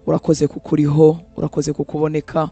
Urakoze kuko uriho, urakoze kukuboneka,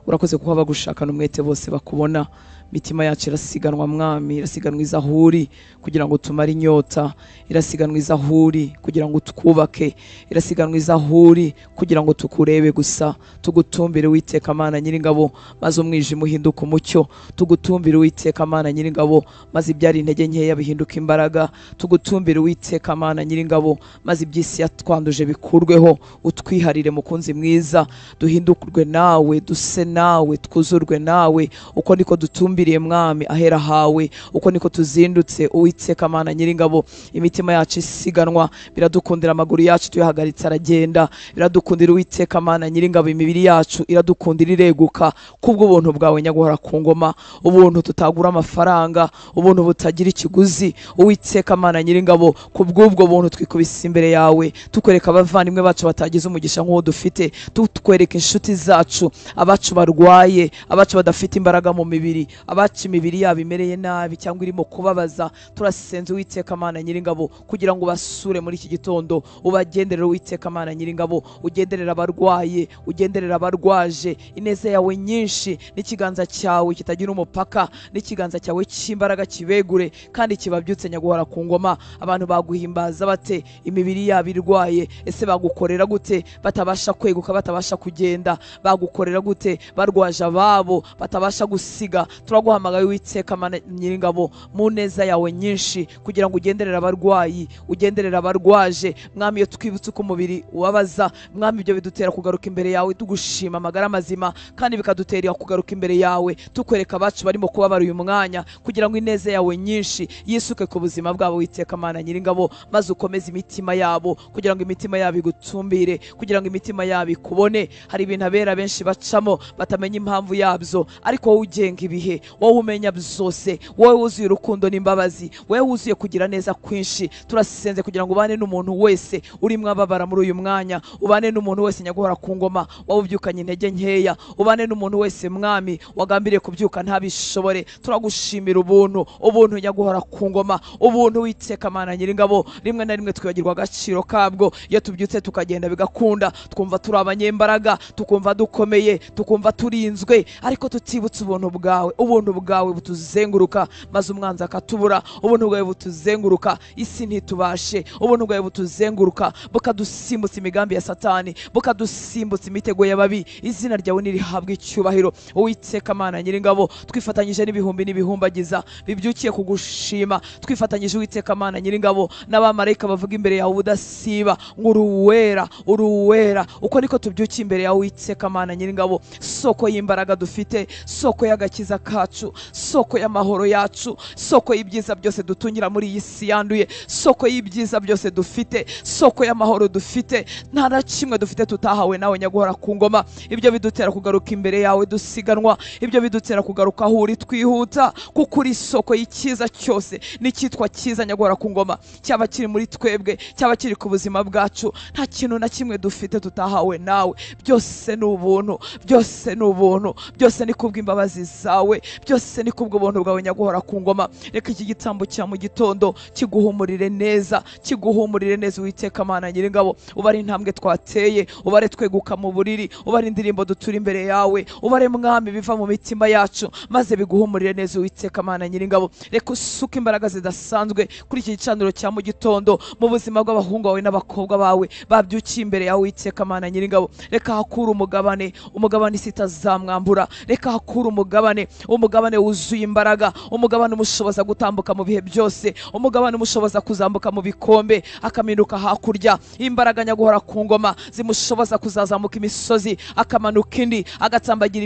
urakoze kuko abagushakana umwete bose bakubona. Imitima yacu irasiganwa Mwami, irasiganwa izahuri kugira ngo tumare inyota, irasiganwa izahuri kugira ngo twubake, irasiganwa izahuri kugira ngo tukurebe gusa, tugutumbire Uwiteka Mana Nyiringabo, maze umwijima uhinduke umucyo, tugutumbire Uwiteka Mana Nyiringabo, maze ibyari intege nkeya bihinduke imbaraga, tugutumbire Uwiteka Mana Nyiringabo, maze iby'isi yatwanduje bikurweho, utwiharire mukunzi mwiza, duhindurwe nawe, duse nawe, twuzurwe nawe. Uko niko dutumbiriye Mwami ahera hawe, uko niko tuzindutse Uwiteka Mana Nyiringabo. Imitima yacu isiganwa, biradukundira amaguru yacu tuyahagaritse aragenda, biradukundira Uwiteka Mana Nyiringabo, imibiri yacu iradukundira ireguka kubw'ubuntu bwawe nyaguhora ku ngoma, ubuntu tutagura amafaranga, ubuntu butagira ikiguzi. Uwiteka Mana Nyiringabo, kubw'ubwo buntu twikubise imbere yawe, tukwereka abavandimwe bacu batagize umugisha nk'uwo dufite, tukwereka inshuti zacu, abacu barwaye, abacu badafite imbaraga mu mibiri, abacu imibiri yabo imereye nabi cyangwa irimo kubabaza. Turasenze Uwiteka Mana Nyiringabo kugira ngo ubasure muri iki gitondo, ubagenderere Uwiteka Mana Nyiringabo, ugenderere abarwaye, ugenderere abarwaje. Ineza yawe nyinshi n'ikiganza cyawe kitagira umupaka, n'ikiganza cyawe cy'imbaraga kibegure kandi kibabyutse nyaguhora ku ngoma. Abantu baguhimbaza bate imibiri yabo irwaye? Ese bagukorera gute batabasha kweguka, batabasha kugenda? Bagukorera gute barwaje ababo batabasha gusiga? Turaguhamagaye Uwiteka Mana Nyiringabo mu neza yawe nyinshi kugira ngo ugenderere abarwayi, ugenderere abarwaje. Mwami, iyo twibutse uko umubiri ubabaza, Mwami, ibyo bidutera kugaruka imbere yawe tugushima amagara mazima, kandi bikadutera kugaruka imbere yawe tukwereka abacu barimo kubabara uyu mwanya, kugira ngo ineza yawe nyinshi yisuke ku buzima bwabo Uwiteka Mana Nyiringabo, maze ukomeze imitima yabo kugira ngo imitima yabo igutumbire, kugira ngo imitima yabo ikubone. Hari ibintu abera benshi bacamo batamenya impamvu yabyo, ariko wowe ugenga ibihe, wowe umenya byose, wowe wuzuye urukundo n'imbabazi, wowe wuzuye kugira neza kwinshi. Turasenze kugira ngo ubane n'umuntu wese urimo ababara muri uyu mwanya, ubane n'umuntu wese nyaguhora ku ngoma wawubyukanye intege nkeya, ubane n'umuntu wese Mwami wagambiriye kubyuka ntabishobore. Turagushimira ubuntu, ubuntu nyaguhora ku ngoma, ubuntu Uwiteka Mana Nyiringabo. Rimwe na rimwe twibagirwa agaciro kabwo, iyo tubyutse tukagenda bigakunda, twumva turi abanyembaraga, tukumva dukomeye, tukumva turinzwe, ariko tutibutse ubuntu bwawe. Ubuntu bwawe butuzenguruka maze umwanzi akatubura, ubuntu bwawe butuzenguruka isi ntitubashe, ubuntu bwawe butuzenguruka bukadusimbutsa imigambi ya Satani, bukadusimbutsa imitego y'ababi. Izina ryawe nirihabwe icyubahiro Uwiteka Mana Nyiringabo. Twifatanyije n'ibihumbi n'ibihumbagiza bibyukiye kugushima, twifatanyije Uwiteka Mana Nyiringabo n'abamarayika bavuga imbere yawe ubudasiba ngo uri uwera, uri uwera. Uko niko tubyukiye imbere yawe Uwiteka Mana Nyiringabo, soko y'imbaraga dufite, soko y'agakiza kacu, soko y'amahoro yacu, soko y'ibyiza byose dutungira muri iyi si yanduye, soko y'ibyiza byose dufite, soko y'amahoro dufite. Nta na kimwe dufite tutahawe nawe nyaguhora ku ngoma. Ibyo bidutera kugaruka imbere yawe dusiganwa, ibyo bidutera kugaruka aho uri twihuta, kuko uri isoko y'icyiza cyose n'icyitwa cyiza nyaguhora ku ngoma, cyaba kiri muri twebwe, cyaba kiri ku buzima bwacu. Nta kintu na kimwe dufite tutahawe nawe, byose ni ubuntu, byose ni ubuntu, byose ni kubw'imbabazi zawe, byose ni kubw'ubuntu bwawe nyaguhora ku ngoma. Reka iki gitambo cya mu gitondo kiguhumurire neza, kiguhumurire neza Uwiteka Mana Nyiringabo. Ubare intambwe twateye, ubare tweguka mu buriri, ubare indirimbo dutura imbere yawe, ubare Mwami biva mu mitima yacu, maze biguhumurire neza Uwiteka Mana Nyiringabo. Reka usuke imbaraga zidasanzwe kuri iki gicaniro cya mu gitondo mu buzima bw'abahungu bawe n'abakobwa bawe babyukiye imbere yawe Uwiteka Mana Nyiringabo. Reka hakure umugabane, umugabane isi itazamwambura. Reka hakure umugabane, umugabane wuzuye imbaraga, umugabane umushoboza gutambuka mu bihe byose, umugabane umushoboza kuzambuka mu bikombe akaminuka hakurya. Imbaraga nyaguhora ku ngoma zimushoboza kuzazamuka imisozi akamanuka indi, agatsambagira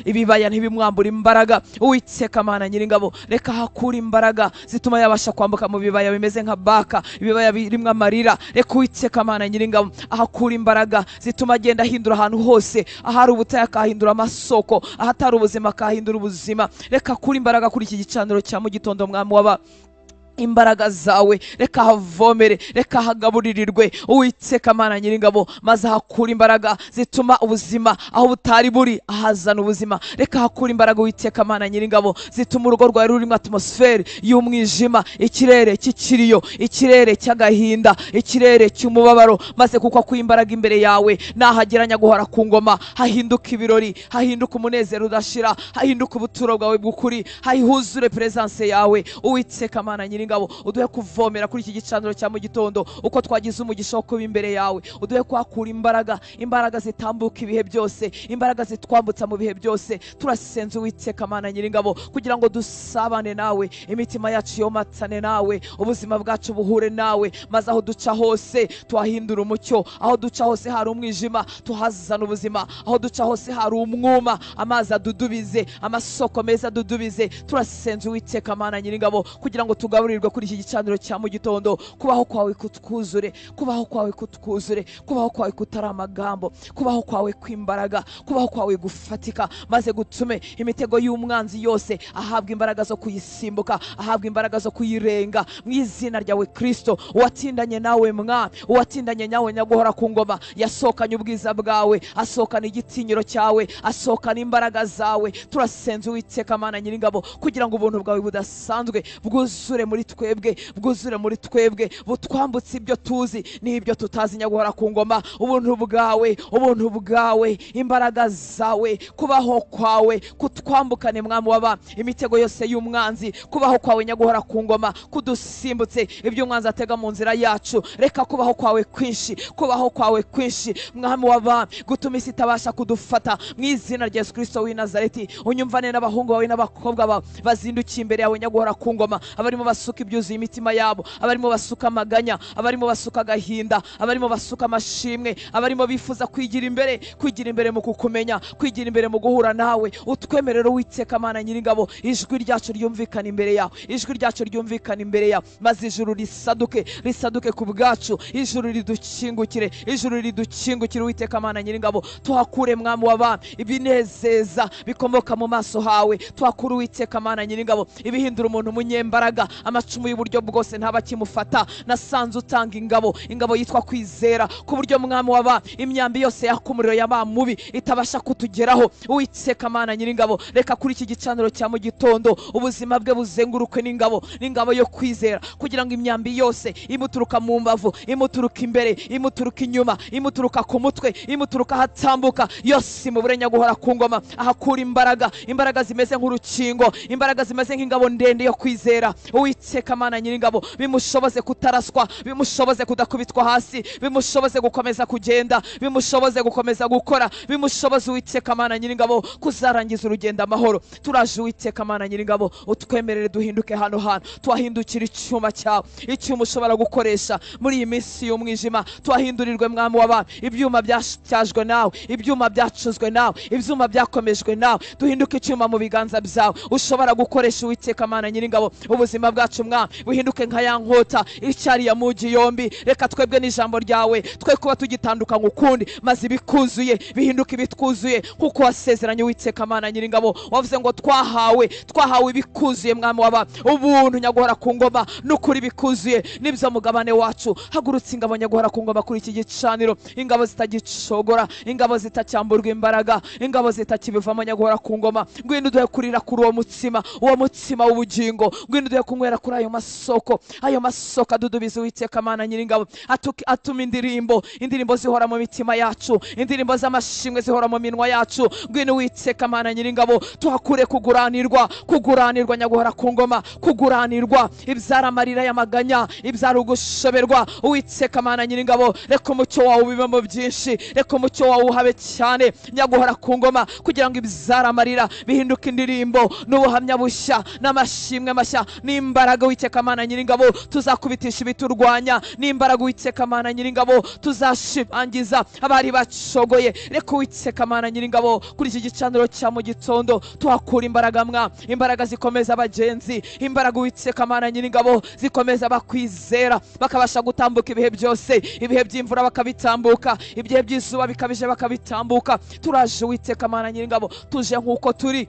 ibibaya ntibimwambura imbaraga. Uwiteka Mana Nyiringabo, reka hakure imbaraga zituma yabasha kwambuka mu bibaya bimeze nka baka, ibibaya birimwo amarira. Reka Uwiteka Mana Nyiringabo ahakura imbaraga zituma agenda ahindura ahantu hose, ahari ubutayu akahindura amasoko, ahatari ubuzima akahindura ubuzima. Reka akure imbaraga kuri iki gicaniro cya mu gitondo Mwami waba Imbaraga zawe, reka havomere, reka hagaburirirwe, Uwiteka Mana Nyiringabo, maze hakura imbaraga zituma ubuzima aho butari buri ahazana ubuzima. Reka hakura imbaraga, Uwiteka Mana Nyiringabo, zituma urugo rwawe rurimo atmosfere y'umwijima, ikirere cy'ikiriyo, ikirere cy'agahinda, ikirere cy'umubabaro, maze kuko akuye imbaraga imbere yawe, nahageranya guhora ku ngoma, hahinduka ibirori, hahinduka umunezero udashira, hahinduka ubuturo bwawe bw'ukuri, hahuzure presence yawe. Uwiteka Mana Nyiringabo, uduhe kuvomera kuri iki gicaniro cya mu gitondo uko twagize umugisha wo kuba imbere yawe. Uduhe kuhakura imbaraga, imbaraga zitambuka ibihe byose, imbaraga zitwambutsa mu bihe byose. Turasenze, Uwiteka Mana Nyiringabo, kugira ngo dusabane nawe, imitima yacu yomatane nawe, ubuzima bwacu buhure nawe, maze aho duca hose tuhahindura umucyo. Aho duca hose hari umwijima, tuhazana ubuzima. Aho duca hose hari umwuma, amazi adudubize, amasoko meza adudubize. Turasenze, Uwiteka Mana Nyiringabo, kugira ngo tugaburirwe kuri iki gicaniro cya mu gitondo. Kubaho kwawe kutwuzure, kubaho kwawe kutwuzure, kubaho kwawe kutari amagambo, kubaho kwawe kw'imbaraga, kubaho kwawe gufatika, maze gutume imitego y'umwanzi yose ahabwa imbaraga zo kuyisimbuka, ahabwa imbaraga zo kuyirenga mu izina ryawe Kristo. Uwatindanye nawe mwa, uwatindanye nawe nyaguhora ku ngoma, yasohokanye ubwiza bwawe, asohokana igitinyiro cyawe, asohokana imbaraga zawe. Turasenze, Uwiteka Mana Nyiringabo, kugira ngo ubuntu bwawe budasanzwe bwuzure muri twebwe, bwuzure muri twebwe, butwambutse ibyo tuzi n'ibyo tutazi nyaguhora ku ngoma. Ubuntu bwawe, ubuntu bwawe, imbaraga zawe, kubaho kwawe kutwambukane, mwami waba, imitego yose y'umwanzi. Kubaho kwawe nyaguhora ku ngoma kudusimbutse ibyo umwanzi atega mu nzira yacu. Reka kubaho kwawe kwinshi, kubaho kwawe kwinshi, mwami waba, gutuma isi itabasha kudufata mu izina rya Yesu Kristo w'i Nazareti. Unyumvane n'abahungu bawe n'abakobwa bawe bazindukiye imbere yawe nyaguhora ku ngoma, abarimo basuka ibyuzuye imitima yabo, abarimo basuka amaganya, abarimo basuka agahinda, abarimo basuka amashimwe, abarimo bifuza kwigira imbere, kwigira imbere mu kukumenya, kwigira imbere mu guhura nawe. Utwemerere, Uwiteka Mana Nyiringabo, ijwi ryacu ryumvikana imbere yawe, ijwi ryacu ryumvikana imbere yawe, maze ijuru risaduke, risaduke ku bwacu, ijuru ridukingukire, ijuru ridukingukire, Uwiteka Mana Nyiringabo. Tuhakure, mwami w'abami, ibinezeza bikomoka mu maso hawe. Tuhakure, Uwiteka Mana Nyiringabo, ibihindura umuntu umunyembaraga, amacumu y'uburyo bwose ntaba akimufata. Nasanze utanga ingabo, ingabo yitwa kwizera, ku buryo, mwami w'abami, imyambi yose yaka umuriro ya ba mubi itabasha kutugeraho. Uwiteka Mana Nyiringabo, reka kuri iki gicaniro cya mu gitondo ubuzima bwe buzengurukwe n'ingabo, n'ingabo yo kwizera, kugira ngo imyambi yose imuturuka mu mbavu, imuturuka imbere, imuturuka inyuma, imuturuka ku mutwe, imuturuka ahatambuka yose imubure nyaguhora ku ngoma. Ahakura imbaraga, imbaraga zimeze nk'urukingo, imbaraga zimeze nk'ingabo ndende yo kwizera. Uwiteka Mana Nyiringabo, bimushoboze kutaraswa, bimushoboze kudakubitwa hasi, bimushoboze gukomeza kugenda, bimushoboze gukomeza gukora, bimushoboze, Uwiteka Mana Nyiringabo, kuzarangiza urugendo amahoro. Turaje, Uwiteka Mana Nyiringabo, utwemerere duhinduke hano hantu, tuhahindukire icyuma cyawe, icyuma ushobora gukoresha muri iyi minsi y'umwijima. Tuhahindurirwe, mwami w'abantu, ibyuma byatyajwe nawe, ibyuma byacuzwe nawe, ibyuma byakomejwe nawe. Duhinduke icyuma mu biganza byawe ushobora gukoresha, Uwiteka Mana Nyiringabo. Ubuzima bwacu, mwami, buhinduke nka ya nkota icyariye mugi yombi. Reka twebwe n'ijambo ryawe twe kuba tugitandukanywa ukundi, maze ibikuzuye bihinduke ibitwuzuye, kuko wasezeranye, Uwiteka Mana Nyiringabo. Wavuze ngo twahawe, twahawe ibikuzuye, mwami w'abantu, ubuntu nyaguhora ku ngoma n'ukuri bikuzuye nibyo mugabane wacu. Hagurutse ingabo nyaguhora ku ngoma kuri iki gicaniro, ingabo zitagicogora, ingabo zitacyamburwa imbaraga, ingabo zitakibivamo nyaguhora ku ngoma. Ngwino uduhe kurira kuri uwo mutsima, uwo mutsima w'ubugingo. Ngwino uduhe kunywera kuri ayo masoko, ayo masoko adudubiza, Uwiteka Mana Nyiringabo, atuma indirimbo, indirimbo zihora mu mitima yacu, indirimbo z'amashimwe zihora mu minwa yacu. Ngwino, Uwiteka Mana Nyiringabo, tuhakure kuguranirwa, kuguranirwa nyaguhora ku ngoma, kuguranirwa ibyara amarira y'amaganya, ibyara ugushoberwa. Uwiteka Mana Nyiringabo, reka umucyo wawe ubibemo byinshi, reka umucyo wawe uhabe cyane nyaguhora ku ngoma, kugira ngo ibyara amarira bihinduke indirimbo n'ubuhamya bushya n'amashimwe mashya n'imbaraga, Uwiteka Mana Nyiringabo, tuzakubitisha ibiturwanya, n'imbaraga, Uwiteka Mana Nyiringabo, tuzashimangiza abari bacogoye. Reka, Uwiteka Mana Nyiringabo, kuri iki gicaniro cya mu gitondo tuhakura imbaraga mwa, imbaraga zikomeza abagenzi, imbaraga, Uwiteka Mana Nyiringabo, zikomeza abakwizera, bakabasha gutambuka ibihe byose, ibihe by'imvura bakabitambuka, ibihe by'izuba bikabije bakabitambuka. Turaje, Uwiteka Mana Nyiringabo, tuje nk'uko turi.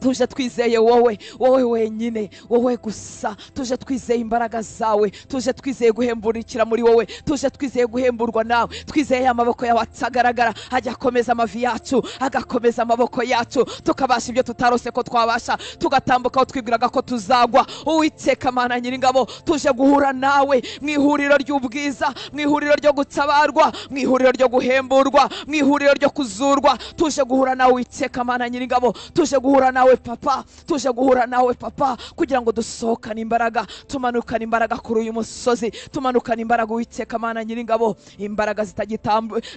Tuje twizeye wowe, wowe wenyine, wowe gusa. Tuje twizeye imbaraga zawe, tuje twizeye guhemburikira muri wowe, tuje twizeye guhemburwa nawe, twizeye amaboko yawe atagaragara ajya akomeza amavi yacu, agakomeza amaboko yacu, tukabasha ibyo tutarose ko twabasha, tugatambuka aho twibwiraga ko tuzagwa. Uwiteka Mana Nyiringabo, tuje guhura nawe mu ihuriro ry'ubwiza, mu ihuriro ryo gutabarwa, mu ihuriro ryo guhemburwa, mu ihuriro ryo kuzurwa. Tuje guhura nawe Uwiteka Mana Nyiringabo, tuje guhura nawe Papa, tuje guhura nawe Papa, kugira ngo dusohokane imbaraga, tumanukane imbaraga kuri uyu musozi, tumanukane imbaraga Uwiteka Mana Nyiringabo, imbaraga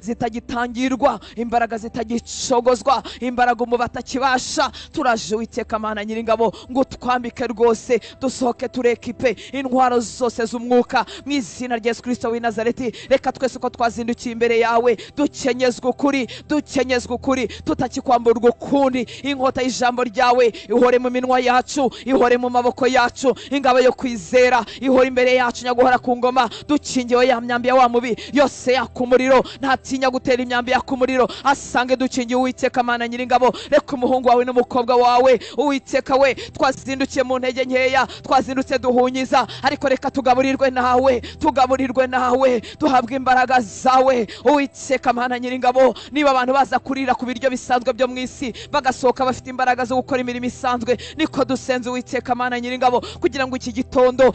zitagitangirwa, imbaraga zitagicogozwa, imbaraga umuba atakibasha. Turaje Uwiteka Mana Nyiringabo ngo twambike rwose, dusohoke turekipe intwaro zose z'umwuka mu izina rya Yesu Kristo w'i Nazareti. Reka twese uko twazindukiye imbere yawe dukenyezwe ukuri, dukenyezwe ukuri, tutakikwamburwa ukundi. Inkota y'ijambo ryawe ihore mu minwa yacu, ihore mu maboko yacu, ingabo yo kwizera ihore imbere yacu, nyaguhora ku ngoma, dukingiwe ya myambi ya wa mubi yose yaka umuriro. Ntatinya gutera imyambi yaka umuriro, asange dukingiwe Uwiteka Mana Nyiringabo. Reka umuhungu wawe n'umukobwa wawe Uwiteka we, twazindukiye mu ntege nkeya, twazindutse duhunyiza, ariko reka tugaburirwe nawe, tugaburirwe nawe, duhabwe imbaraga zawe Uwiteka Mana Nyiringabo. Niba abantu baza kurira ku biryo bisanzwe byo mu isi bagasohoka bafite imbaraga zo gukora imirimo isanzwe, niko dusenze Uwiteka Mana Nyiringabo, kugira ngo iki gitondo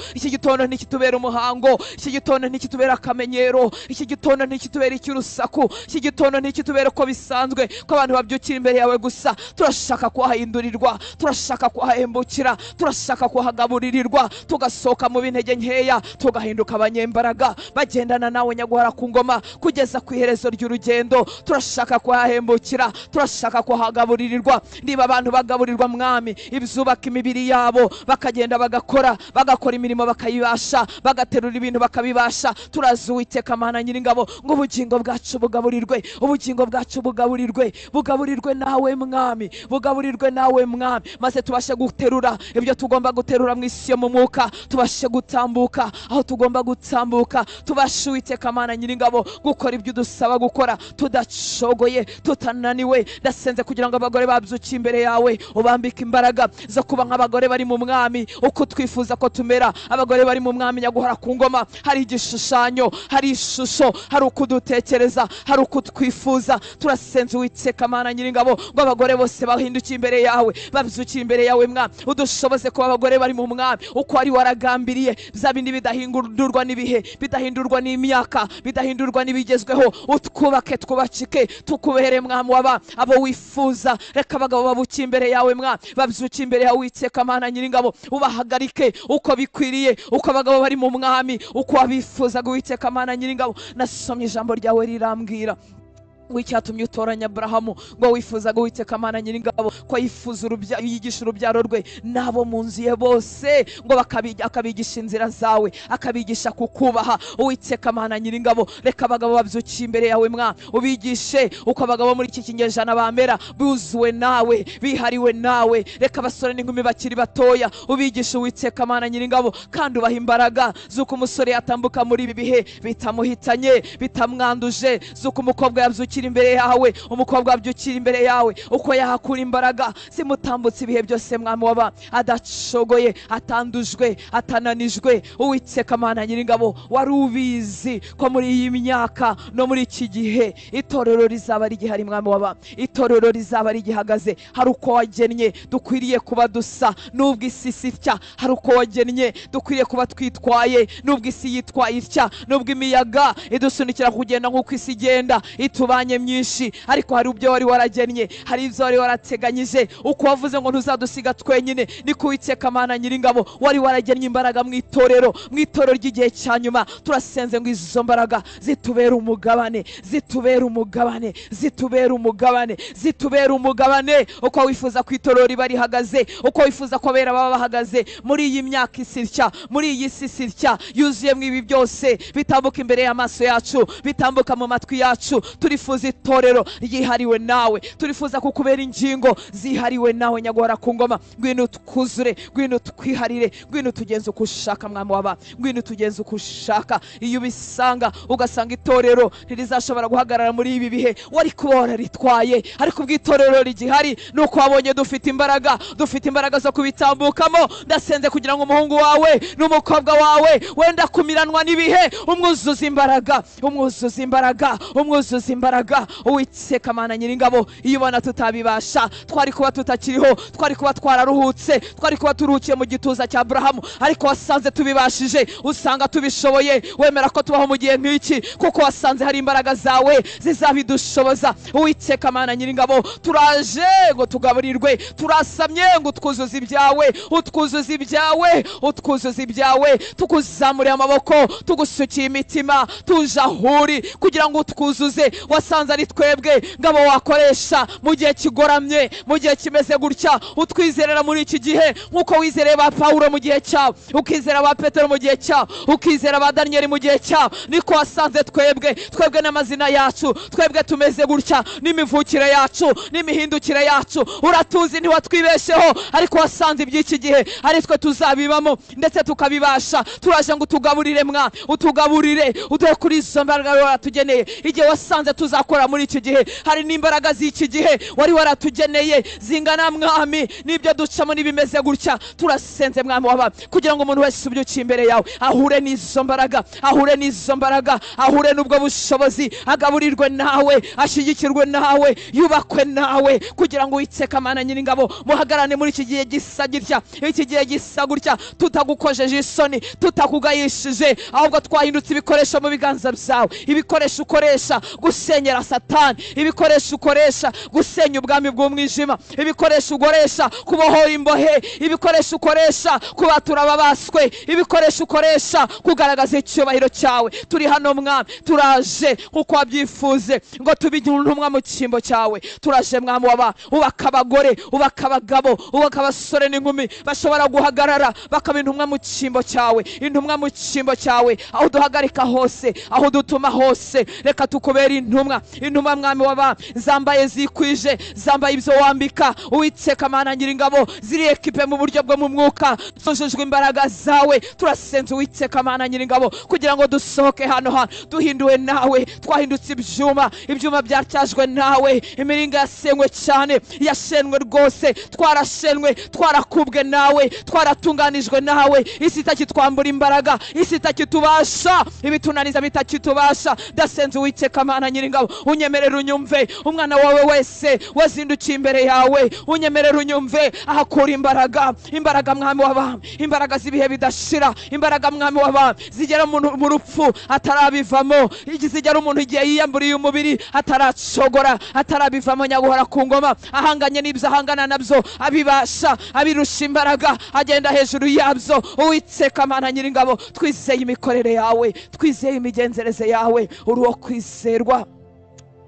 ntikitubere umuhango, iki gitondo ntikitubere akamenyero, iki gitondo ntikitubere icy'urusaku, iki gitondo ntikitubere uko bisanzwe ko abantu babyukira imbere yawe gusa. Turashaka kuhahindurirwa, turashaka kuhahembukira, turashaka kuhagaburirirwa, tugasohoka mu bintege nkeya tugahinduka abanyembaraga bagendana nawe nyaguhora ku ngoma kugeza ku iherezo ry'urugendo. Turashaka kuhahembukira, turashaka kuhagaburirirwa. Niba abantu bagaburirwa Mwami ibyubaka imibiri yabo, bakagenda bagakora, bagakora imirimo bakayibasha, bagaterura ibintu bakabibasha, turazi Uwiteka Mana Nyiringabo ngo ubugingo bwacu bugaburirwe, ubugingo bwacu bugaburirwe, bugaburirwe nawe Mwami, bugaburirwe nawe Mwami, maze tubashe guterura ibyo tugomba guterura mu isi yo mu mwuka, tubashe gutambuka aho tugomba gutambuka, tubashe Uwiteka Mana Nyiringabo gukora ibyo udusaba gukora tudacogoye, tutananiwe. Ndasenze kugira ngo abagore babyukiye imbere yawe ubambike imbaraga zo kuba nk'abagore bari mu Mwami uko twifuza ko tumera. Abagore bari mu Mwami nyaguhora ku ngoma, hari igishushanyo, hari ishusho, hari uko dutekereza, hari uko twifuza. Turasenze Uwiteka Mana Nyiringabo ngo abagore bose bahindukiye imbere yawe, babyukiye imbere yawe Mwami, udushoboze kuba abagore bari mu Mwami uko wari waragambiriye, bya bindi bidahindurwa n'ibihe, bidahindurwa n'imyaka, bidahindurwa n'ibigezweho. Utwubake, twubakike, tukubere Mwami waba abo wifuza. Reka abagabo babukiye imbere yawe Mwami, babyukiye imbere yawe Uwiteka Mana Nyiringabo, ubahagarike uko bikwiriye, uko abagabo bari mu Mwami uko wabifuzaga Uwiteka Mana Nyiringabo. Nasomye ijambo ryawe rirambwira ngo icyatumye utoranya Aburahamu, ngo wifuzaga Uwiteka Mana Nyiringabo ko yifuza yigisha urubyaro rwe n'abo mu nzu ye bose, ngo akabigisha inzira zawe, akabigisha kukubaha. Uwiteka Mana Nyiringabo, reka abagabo babyukiye imbere yawe Mwami, ubigishe uko abagabo muri iki kinyejana bamera, buzuwe nawe, bihariwe nawe. Reka abasore n'inkumi bakiri batoya ubigishe Uwiteka Mana Nyiringabo, kandi ubaha imbaraga z'uko umusore yatambuka muri ibi bihe bitamuhitanye, bitamwanduje, z'uko umukobwa yabyukiye imbere yawe, umukobwa abyukira imbere yawe, uko yahakura imbaraga zimutambutse ibihe byose Mwami waba adacogoye, atandujwe, atananijwe. Uwiteka Mana Nyiringabo, wari ubizi ko muri iyi myaka no muri iki gihe itorero rizaba rigihari Mwami waba, itorero rizaba rigihagaze. Hari uko wagennye dukwiriye kuba dusa nubwo isi itya, hari uko wagennye dukwiriye kuba twitwaye nubwo isi yitwaye itya, nubwo imiyaga idusunikira kugenda nk'uko isi igenda itubanye myinshi, ariko hari ibyo wari waragennye, hari ibyo wari warateganyije. Uko wavuze ngo ntuzadusiga twenyine, niko Uwiteka Mana Nyiringabo wari waragennye imbaraga mu itorero, mu itorero ry'igihe cya nyuma. Turasenze ngo izo mbaraga zitubere umugabane, zitubere umugabane, zitubere umugabane, zitubere umugabane. Uko wifuza ko itorero riba rihagaze, uko wifuza ko abera baba bahagaze muri iyi myaka isi itya, muri iyi si itya yuzuyemo ibi byose bitambuka imbere y'amaso yacu, bitambuka mu matwi yacu, turifuza Turifuza itorero ryihariwe nawe, turifuza kukubera ingingo zihariwe nawe nyaguhora ku ngoma. Ngwino twuzure, ngwino twiharire, ngwino tugenze uko ushaka mwami waba, ngwino tugenze uko ushaka. Iyo ubisanga ugasanga itorero ntirizashobora guhagarara muri ibi bihe wari kuba wararitwaye, ariko ubw'itorero rigihari nuko wabonye dufite imbaraga, dufite imbaraga zo kubitambukamo. Ndasenze kugira ngo umuhungu wawe n'umukobwa wawe wenda kumiranwa n'ibihe, umwuzuza imbaraga, umwuzuza imbaraga, umwuzuza imbaraga. Uwiteka Mana Nyiringabo, iyo ubona tutabibasha twari kuba tutakiriho, twari kuba twararuhutse, twari kuba turuhukiye mu gituza cya Aburahamu, ariko wasanze tubibashije, usanga tubishoboye, wemera ko tubaho mu gihe nk'iki kuko wasanze hari imbaraga zawe zizabidushoboza. Uwiteka Mana Nyiringabo, turaje ngo tugaburirwe, turasamye ngo utwuzuze ibyawe, utwuzuze ibyawe, utwuzuze ibyawe, tukuzamure amaboko, tugusukiye imitima, tuje aho uri kugira ngo utwuzuze. Wasanze ari twebwe ngabo wakoresha mu gihe kigoramye, mu gihe kimeze gutya. Utwizerera muri iki gihe nkuko wizereye ba Pawulo mu gihe cyabo, ukizera ba Petero mu gihe cyabo, ukizera ba Daniyeli mu gihe cyabo, niko wasanze twebwe, twebwe n'amazina yacu, twebwe tumeze gutya, n'imivukire yacu, n'imihindukire yacu. Uratuzi ntiwatwibesheho, ariko wasanze iby'iki gihe ari twe tuzabibamo ndetse tukabibasha. Turaje ngo utugaburire mwa, utugaburire, uduhe kuri izo mbaraga waratugeneye. Igihe wasanze tuzakora muri iki gihe, hari n'imbaraga z'iki gihe wari waratugeneye zingana mwami n'ibyo ducamo n'ibimeze gutya. Turasenze mwami waba kugira ngo umuntu wese ubyukiye imbere yawe ahure n'izo mbaraga, ahure n'izo mbaraga, ahure n'ubwo bushobozi, agaburirwe nawe, ashyigikirwe nawe, yubakwe nawe, kugira ngo Uwiteka Mana Nyiringabo muhagarane muri iki gihe gisa gitya, iki gihe gisa gutya, tutagukojeje isoni, tutakugayishije, ahubwo twahindutse ibikoresho mu biganza byawe, ibikoresho ukoresha gusenyera Satani, ibikoresho ukoresha gusenya ubwami bw'umwijima, ibikoresho ukoresha kubohora imbohe, ibikoresho ukoresha kubatura ababaswe, ibikoresho ukoresha kugaragaza icyubahiro cyawe. Turi hano mwami, turaje nkuko wabyifuze ngo tube intumwa mu cyimbo cyawe. Turaje mwami waba, ubaka abagore, ubaka abagabo, ubaka abasore n'inkumi bashobora guhagarara bakaba intumwa mu cyimbo cyawe, intumwa mu cyimbo cyawe. Aho duhagarika hose, aho dutuma hose, reka tukubere intumwa, intumwa mwami waba, zambaye zikwije, zambaye ibyo wambika. Uwiteka Mana Nyiringabo, ziri ekipe mu buryo bwo mu mwuka, zujujwe imbaraga zawe. Turasenze Uwiteka Mana Nyiringabo kugira ngo dusohoke hano hantu duhinduwe nawe, twahindutse ibyuma, ibyuma byatyajwe nawe, imiringa yasenywe cyane, yashenwe rwose, twarashenwe, twarakubwe nawe, twaratunganijwe nawe. Isi itakitwambura imbaraga, isi itakitubasha, ibitunaniza bitakitubasha. Ndasenze Uwiteka Mana Nyiringabo, unyemerere unyumve, umwana wawe wese wazindukiye imbere yawe, unyemerere unyumve ahakura imbaraga, imbaraga mwami w'abami, imbaraga z'ibihe bidashira, imbaraga mwami w'abami zigera mu rupfu atarabivamo, zigera umuntu igihe yiyamburiye umubiri ataracogora, atarabivamo. Nyaguhora ku ngoma ahanganye n'ibyo ahangana nabyo, abibasha, abirusha imbaraga, agenda hejuru yabyo. Uwiteka Mana Nyiringabo, twizeye imikorere yawe, twizeye imigenzereze yawe, uri uwo kwizerwa,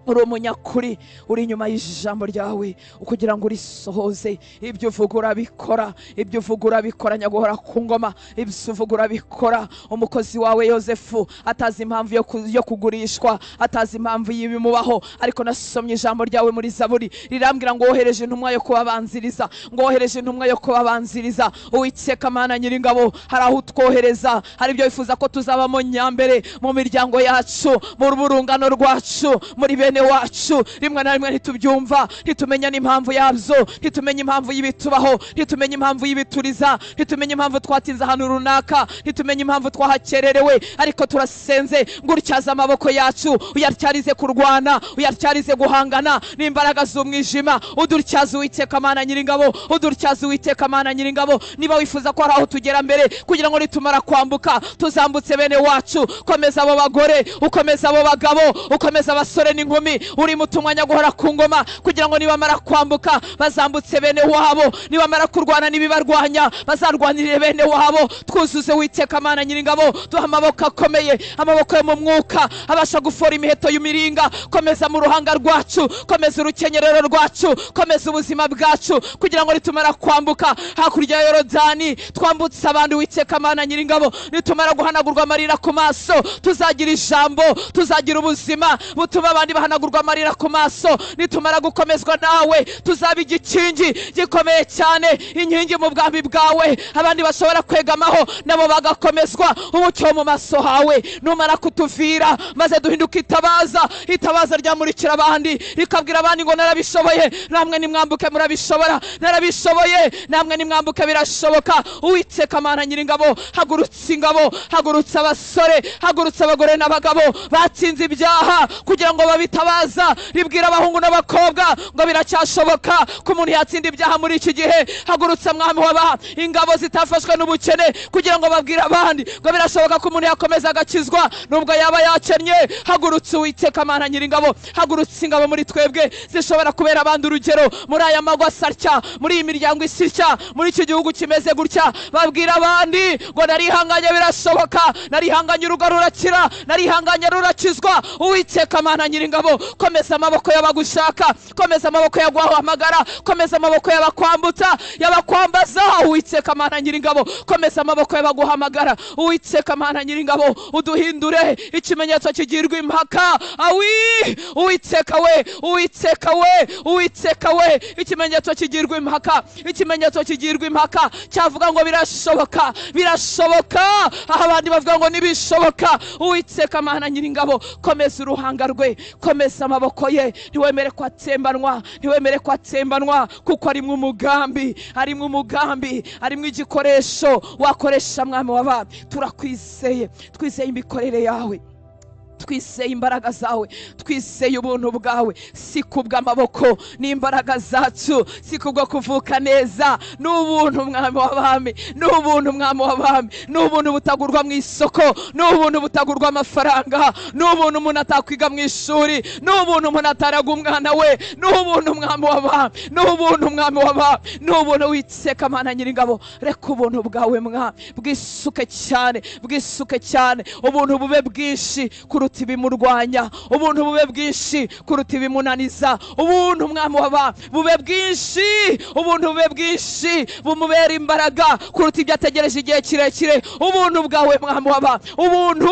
uri umunyakuri, uri inyuma y'ijambo ryawe kugira ngo urisohoze. Ibyo uvuga urabikora, ibyo uvuga urabikora nyaguhora ku ngoma, ibyo uvuga urabikora. Umukozi wawe Yosefu atazi impamvu yo kugurishwa, atazi impamvu y'ibimubaho, ariko nasomye ijambo ryawe muri Zaburi rirambwira ngo wohereje intumwa yo kubabanziriza, ngo wohereje intumwa yo kubabanziriza. Uwiteka Mana Nyiringabo, hari aho utwohereza, hari ibyo wifuza ko tuzabamo nyambere mu miryango yacu, mu rungano rwacu, muri bene wacu. Rimwe na rimwe ntitubyumva, ntitumenya n'impamvu yabyo, ntitumenya impamvu y'ibitubaho, ntitumenya impamvu y'ibituriza, ntitumenya impamvu twatinze ahantu runaka, ntitumenya impamvu twahakererewe, ariko turasenze ngo utyaze amaboko yacu, uyatyarize kurwana, uyatyarize guhangana n'imbaraga z'umwijima. Udutyaze Uwiteka Mana Nyiringabo, udutyaze Uwiteka Mana Nyiringabo. Niba wifuza ko hari aho tugera mbere kugira ngo nitumara kwambuka tuzambutse bene wacu, komeza abo bagore, ukomeza abo bagabo, ukomeza abasore n'inkumi uri mutumwa nyaguhora ku ngoma, kugira ngo nibamara kwambuka bazambutse bene wabo, nibamara kurwana n'ibibarwanya bazarwanirire bene wabo. Twuzuze Uwiteka Mana Nyiringabo, duha amaboko akomeye, amaboko yo mu mwuka abasha gufora imiheto y'imiringa. Komeza mu ruhanga rwacu, komeza urukenyerero rwacu, komeza ubuzima bwacu, kugira ngo nitumara kwambuka hakurya ya Yorodani twambutse abandi. Uwiteka Mana Nyiringabo, nitumara guhanagurwa amarira ku maso, tuzagira ijambo, tuzagira ubuzima butuma abandi bahanagurwa guhanagurwa amarira ku maso, nitumara gukomezwa nawe, tuzaba igikingi gikomeye cyane, inkingi mu bwami bwawe, abandi bashobora kwegamaho nabo bagakomezwa. Umucyo mu maso hawe numara kutuvira, maze duhinduka itabaza, itabaza ryamurikira abandi, rikabwira abandi ngo narabishoboye, namwe nimwambuke murabishobora, narabishoboye, namwe nimwambuke birashoboka. Uwiteka Mana Nyiringabo, hagurutse ingabo, hagurutse abasore, hagurutse abagore n'abagabo batsinze ibyaha kugira ngo babitabaza, ribwira abahungu n'abakobwa ngo biracyashoboka ko umuntu yatsinda ibyaha muri iki gihe. Hagurutse mwami waba ingabo zitafashwe n'ubukene kugira ngo babwire abandi ngo birashoboka ko umuntu yakomeza agakizwa nubwo yaba yakennye. Hagurutse Uwiteka Mana Nyiringabo, hagurutse ingabo muri twebwe zishobora kubera abandi urugero muri aya magwa asatya, muri iyi miryango isitya, muri iki gihugu kimeze gutya. Babwira abandi ngo narihanganye birashoboka, narihanganye urugo rurakira, narihanganye rurakizwa. Uwiteka Mana Nyiringabo, komeza amaboko y'abagushaka, komeza amaboko y'abaguhamagara, komeza amaboko y'abakwambutsa, y'abakwambaza. Uwiteka Mana Nyiringabo, komeza amaboko y'abaguhamagara. Uwiteka Mana Nyiringabo, uduhindure ikimenyetso kigirwa impaka. Awi Uwiteka we, Uwiteka we, Uwiteka we, ikimenyetso kigirwa impaka, ikimenyetso kigirwa impaka cyavuga ngo birashoboka, birashoboka, aho abandi bavuga ngo ntibishoboka. Uwiteka Mana Nyiringabo, komeza uruhanga rwe, komeza amaboko ye, ntiwemere ko atsembanwa, ntiwemere ko atsembanwa, kuko arimwe umugambi, arimwe umugambi, arimwe igikoresho wakoresha. Mwami w'abami, turakwizeye, twizeye imikorere yawe, twizeye imbaraga zawe, twizeye ubuntu bwawe. Si kubw'amaboko n'imbaraga zacu, si kubwo kuvuka neza, n'ubuntu mwami w'abami, n'ubuntu mwami w'abami, n'ubuntu butagurwa mu isoko, n'ubuntu butagurwa amafaranga, n'ubuntu umuntu atakwiga mu ishuri, n'ubuntu umuntu ataraga umwana we, n'ubuntu mwami w'abami, n'ubuntu mwami w'abami, n'ubuntu. Uwiteka Mana Nyiringabo, reka ubuntu bwawe mwami bwisuke cyane, bwisuke cyane, ubuntu bube bwinshi kuruta ibimurwanya, ubuntu bube bwinshi kuruta ibimunaniza, ubuntu mwami w'abami bube bwinshi, ubuntu bube bwinshi bumubera imbaraga kuruta ibyo ategereje igihe kirekire. Ubuntu bwawe mwami w'abami, ubuntu,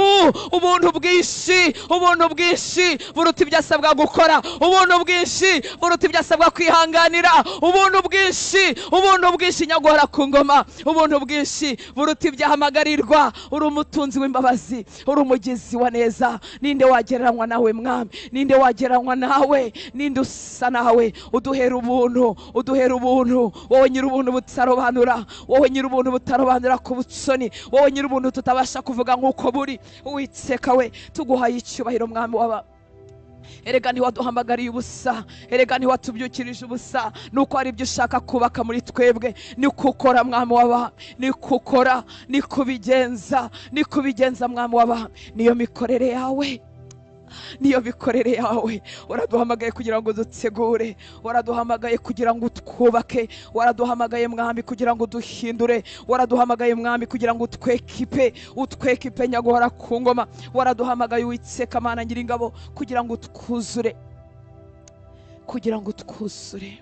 ubuntu bwinshi, ubuntu bwinshi buruta ibyo asabwa gukora, ubuntu bwinshi buruta ibyo asabwa kwihanganira, ubuntu bwinshi, ubuntu bwinshi nyaguhora ku ngoma, ubuntu bwinshi buruta ibyo ahamagarirwa. Uri umutunzi w'imbabazi, uri umugizi wa neza. Ninde wagereranywa nawe mwami? Ninde wagereranywa nawe? Ninde usa nawe? Uduhera ubuntu, uduhera ubuntu, wowe nyiri ubuntu butarobanura, wowe nyiri ubuntu butarobanura ku butsoni, wowe nyiri ubuntu tutabasha kuvuga nk'uko buri. Uwiteka we, tuguhaye icyubahiro mwami w'abami. Erega ntiwaduhamagariye ubusa, erega ntiwatubyukirije ubusa, nuko hari ibyo ushaka kubaka muri twebwe. Niko ukora mwami w'abami, niko ukora, niko ubigenza, niko ubigenza mwami w'abami. Niyo mikorere yawe, niyo mikorere yawe. Waraduhamagaye kugira ngo dutegure, waraduhamagaye kugira ngo utwubake, waraduhamagaye mwami kugira ngo duhindure, waraduhamagaye mwami kugira ngo utwekipe, utwekipe nyaguhora ku ngoma. Waraduhamagaye Uwiteka Mana Nyiringabo kugira ngo twuzure, kugira ngo twuzure,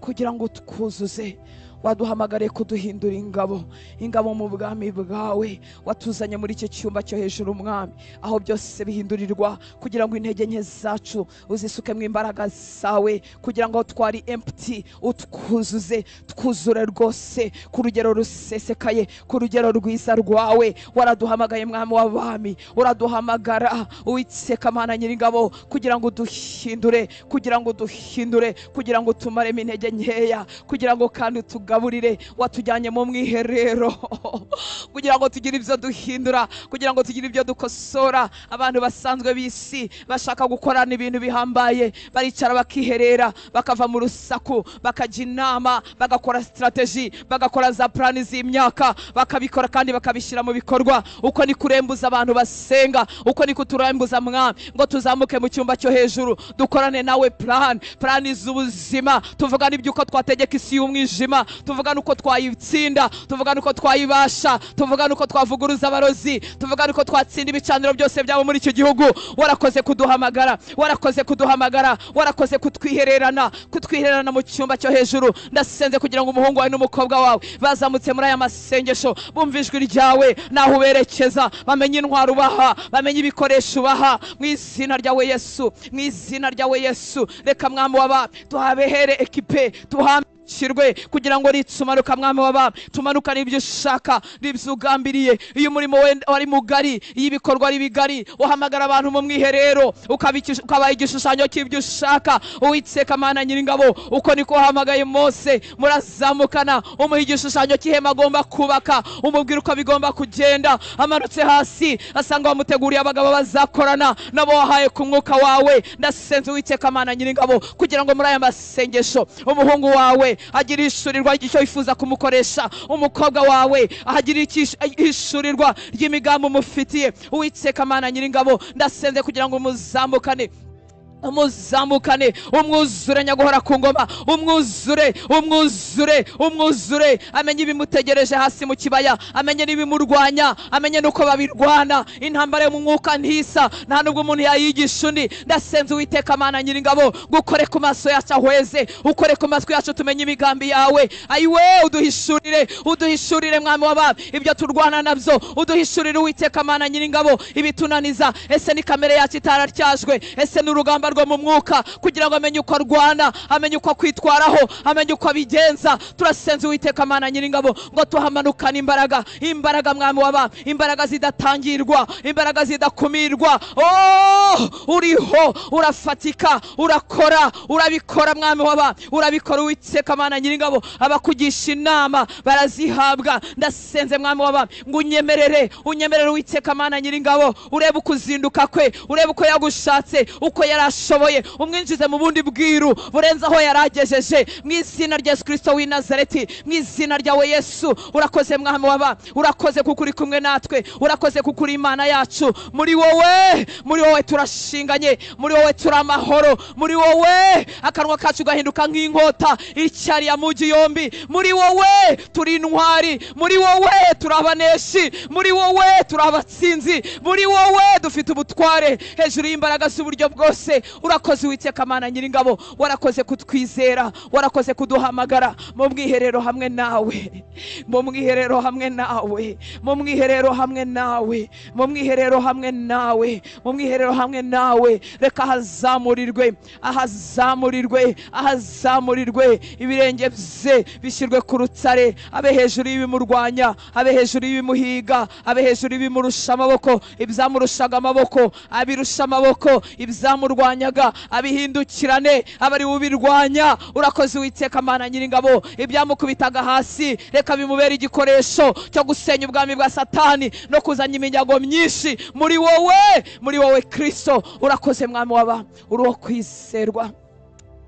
kugira ngo twuzuze. Waduhamagariye kuduhindura ingabo, ingabo mu bwami bwawe. Watuzanye muri iki cyumba cyo hejuru mwami, aho byose bihindurirwa, kugira ngo intege nke zacu uzisukemo imbaraga zawe, kugira ngo twari empty utwuzuze, twuzure rwose ku rugero rusesekaye, ku rugero rwiza rwawe. Waraduhamagaye mwami w'abami, uraduhamagara Uwiteka Mana Nyiringabo kugira ngo duhindure, kugira ngo duhindure, kugira ngo tumaremo intege nkeya, kugira ngo kandi tugaburire. Watujyanye mu mwiherero kugira ngo tugire ibyo duhindura, kugira ngo tugire ibyo dukosora. Abantu basanzwe b'isi bashaka gukorana ibintu bihambaye, baricara bakiherera, bakava mu rusaku, bakajya inama, bagakora strategy, bagakora za plani z'imyaka, bakabikora kandi bakabishyira mu bikorwa. Uko ni kurembuza abantu basenga, uko ni kuturembuza mwami ngo tuzamuke mu cyumba cyo hejuru, dukorane nawe plan, plani z'ubuzima, tuvugane iby'uko twategeka isi y'umwijima, Tuvugane uko twayitsinda, tuvugane uko twayibasha, tuvugane uko twavuguruza abarozi, tuvugane uko twatsinda ibicaniro byose byabo muri iki gihugu. Warakoze kuduhamagara, warakoze kuduhamagara, warakoze kutwihererana, kutwihererana mu cyumba cyo hejuru. Ndasenze kugira ngo umuhungu wawe n'umukobwa wawe bazamutse muri aya masengesho bumva ijwi ryawe naho uberekeza, bamenye intwaro ubaha, bamenye ibikoresho ubaha, mu izina ryawe Yesu, mu izina ryawe Yesu. Reka mwami w'abami tuhabehere ekipe, tuhambikirwe kugira ngo nitumanuka mwami w'abami tumanukane ibyo ushaka n'ibyo ugambiriye. Iyo umurimo wari mugari, iyo ibikorwa ari bigari, uhamagara abantu mu mwiherero ukabaha igishushanyo cy'ibyo ushaka. Uwiteka Mana Nyiringabo, uko niko wahamagaye Mose, murazamukana, umuha igishushanyo cy'ihema agomba kubaka, umubwira uko bigomba kugenda. Amanutse hasi asanga wamuteguriye abagabo bazakorana nabo wahaye ku mwuka wawe. Ndasenze Uwiteka Mana Nyiringabo kugira ngo muri aya masengesho umuhungu wawe agira ishurirwa ry'icyo wifuza kumukoresha, umukobwa wawe agira ishurirwa ry'imigambi umufitiye. Uwiteka Mana Nyiringabo, ndasenze kugira ngo umuzamukane, umuzamukane, umwuzure nyaguhora ku ngoma, umwuzure, umwuzure, umwuzure, amenye ibimutegereje hasi mu kibaya, amenye n'ibimurwanya, amenye n'uko babirwana. Intambara yo mu mwuka ntisa, nta nubwo umuntu yayigisha undi. Ndasenze Uwiteka Mana Nyiringabo, gukore ku maso yacu ahweze, ukore ku matwi yacu tumenye imigambi yawe. Ayiwe, uduhishurire, uduhishurire mwami w'abami ibyo turwana nabyo, uduhishurire Uwiteka Mana Nyiringabo ibitunaniza. Ese ni kamere yacu itaratyajwe? Ese ni urugamba rwo mu mwuka kugira ngo amenye uko arwana, amenye uko kwitwaraho, amenye uko abigenza. Turasenze Uwiteka Mana Nyiringabo ngo tuhamanukane imbaraga, imbaraga mwami w'abami, imbaraga zidatangirwa, imbaraga zidakumirwa. Oh, uriho, urafatika, urakora, urabikora mwami w'abami, urabikora Uwiteka Mana Nyiringabo. Abakugisha inama barazihabwa. Ndasenze mwami w'abami ngo unyemerere, unyemerere Uwiteka Mana Nyiringabo, urebe ukuzinduka kwe, urebe uko yagushatse, uko yarashoboye, umwinjize mu bundi bwiru burenze aho yaragejeje, mu izina rya Yesu Kristo w'i Nazareti, mu izina ryawe Yesu. Urakoze mwami w'abami, urakoze kuko uri kumwe natwe, urakoze kuko uri Imana yacu. Muri wowe, muri wowe turashinganye, muri wowe turi amahoro, muri wowe akanwa kacu gahinduka nk'inkota icyariya mugi yombi, muri wowe turi intwari, muri wowe turi abaneshi, muri wowe turi abatsinzi, muri wowe dufite ubutware hejuru y'imbaraga z'uburyo bwose. Urakoze Uwiteka Mana Nyiringabo, warakoze kutwizera, warakoze kuduhamagara mu mwiherero hamwe nawe, mu mwiherero hamwe nawe, mu mwiherero hamwe nawe, mu mwiherero hamwe nawe, mu mwiherero hamwe nawe. Reka ahazamurirwe, ahazamurirwe, ahazamurirwe, ibirenge bye bishyirwe ku rutare, abe hejuru y'ibimurwanya, abe hejuru y'ibimuhiga, abe hejuru y'ibimurusha amaboko, ibyamurushaga amaboko abirusha amaboko, ibyamurwanyaga abihindukirane, abari ubirwanya. Urakoze Uwiteka Mana Nyiringabo, ibyamukubitaga hasi reka bimubere igikoresho cyo gusenya ubwami bwa Satani no kuzanya iminyago myinshi muri wowe, muri wowe Kristo. Urakoze mwami w'abami, uri uwo kwizerwa,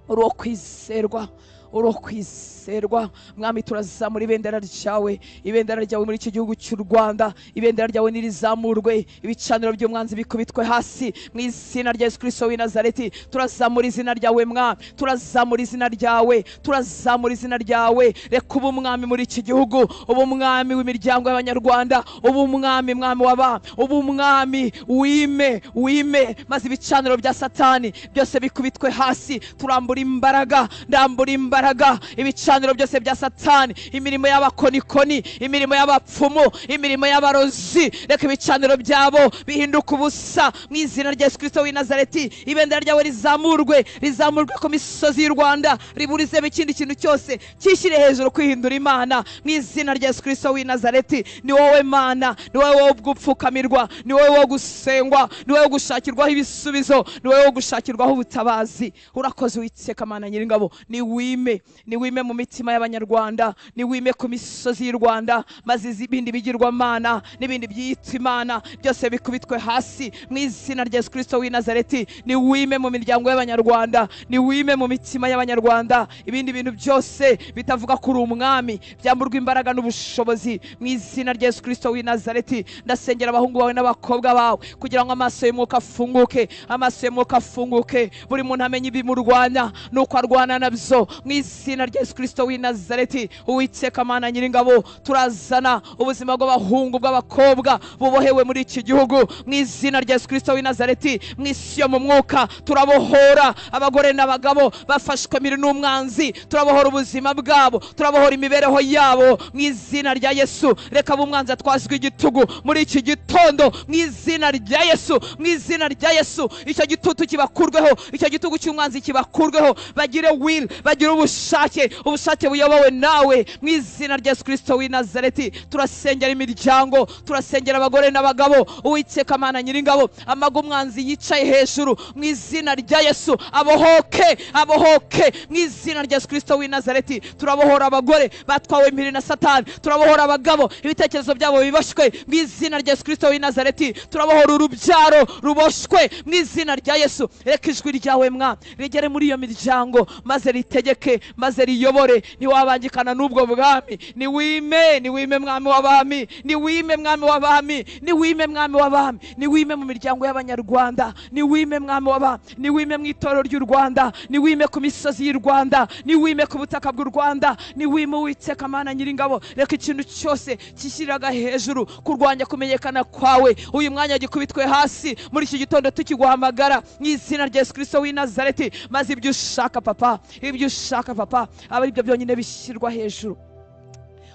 uri uwo kwizerwa, uri uwo kwizerwa. Mwami, turazamura ibendera ryawe, ibendera ryawe muri iki gihugu cy'u Rwanda, ibendera ryawe nirizamurwe, ibicaniro by'umwanzi bikubitwe hasi mu izina rya Yesu Kristo w'i Nazareti. Turazamura izina ryawe mwami, turazamura izina ryawe, turazamura izina ryawe. Reka ube umwami muri iki gihugu, ube umwami w'imiryango y'Abanyarwanda, ube umwami mwami w'abami, ube umwami, wime, wime, maze ibicaniro bya Satani byose bikubitwe hasi. Turambura imbaraga, ndambura imbaraga, ibicaniro byose bya Satani, imirimo y'abakonikoni, imirimo y'abapfumu, imirimo y'abarozi, reka ibicaniro byabo bihinduke ubusa mu izina rya Yesu Kristo w'i Nazareti. Ibendera ryawe rizamurwe, rizamurwe ku misozi y'u Rwanda, riburizemo ikindi kintu cyose cyishyire hejuru kwihindura Imana mu izina rya Yesu Kristo w'i Nazareti. Ni wowe Mana, ni wowe wo gupfukamirwa, ni wowe wo gusengwa, ni wowe wo gushakirwaho ibisubizo, ni wowe wo gushakirwaho ubutabazi. Urakoze Uwiteka Mana Nyiringabo, ni wime, ni wime mu mitima y'Abanyarwanda, ni wime ku misozi y'u Rwanda, maze ibindi bigirwamana n'ibindi byitwa Imana byose bikubitwe hasi mu izina rya Yesu Kristo w'i Nazareti. Ni wime mu miryango y'Abanyarwanda, ni wime mu mitima y'Abanyarwanda, ibindi bintu byose bitavuga kuri umwami byamburwa imbaraga n'ubushobozi mu izina rya Yesu Kristo w'i Nazareti. Ndasengera abahungu bawe n'abakobwa bawe kugira ngo amaso y'umwuka afunguke, amaso y'umwuka afunguke, buri muntu amenye ibimurwanya nuko arwana nabyo mu izina rya Yesu Kristo w'i Nazareti. Uwiteka Mana Nyiringabo, turazana ubuzima bw'abahungu bw'abakobwa bubohewe muri iki gihugu mu izina rya Yesu Kristo w'i Nazareti. Mu isi yo mu mwuka turabohora abagore n'abagabo bafashwe miri n'umwanzi, turabohora ubuzima bwabo, turabohora imibereho yabo mu izina rya Yesu. Reka b'umwanzi atwazwe igitugu muri iki gitondo mu izina rya Yesu, mu izina rya Yesu. Icyo gitutu kibakurweho, icyo gitugu cy'umwanzi kibakurweho, bagire will, bagire ubushake, ubushake buyobowe nawe mu izina rya Yesu Kristo w'i Nazareti. Turasengera imiryango, turasengera abagore n'abagabo. Uwiteka Mana Nyiringabo, amago umwanzi yicaye hejuru mu izina rya Yesu abohoke, abohoke mu izina rya Yesu Kristo w'i Nazareti. Turabohora abagore batwawe impiri na Satani, turabohora abagabo ibitekerezo byabo biboshywe mu izina rya Yesu Kristo w'i Nazareti. Turabohora urubyaro ruboshwe mu izina rya Yesu. Reka ijwi ryawe mwa rigere muri iyo miryango, maze ritegeke, maze riyobore. Ntiwabangikana n'ubwo bwami, niwime, niwime mwami w'abami, niwime mwami w'abami, niwime mwami w'abami, niwime mu miryango y'abanyarwanda, niwime mwami w'abami, niwime mu itorero ry'u Rwanda, niwime ku misozi y'u Rwanda, niwime ku butaka bw'u Rwanda, niwime Uwiteka Mana Nyiringabo. Reka ikintu cyose kishyiraga hejuru kurwanya kumenyekana kwawe uyu mwanya gikubitwe hasi muri iki gitondo tukiguhamagara mu izina rya Yesu Kristo w'i Nazareti. Maze ibyo ushaka papa, ibyo ushaka papa, aba ari byo byonyine bishyirwa hejuru.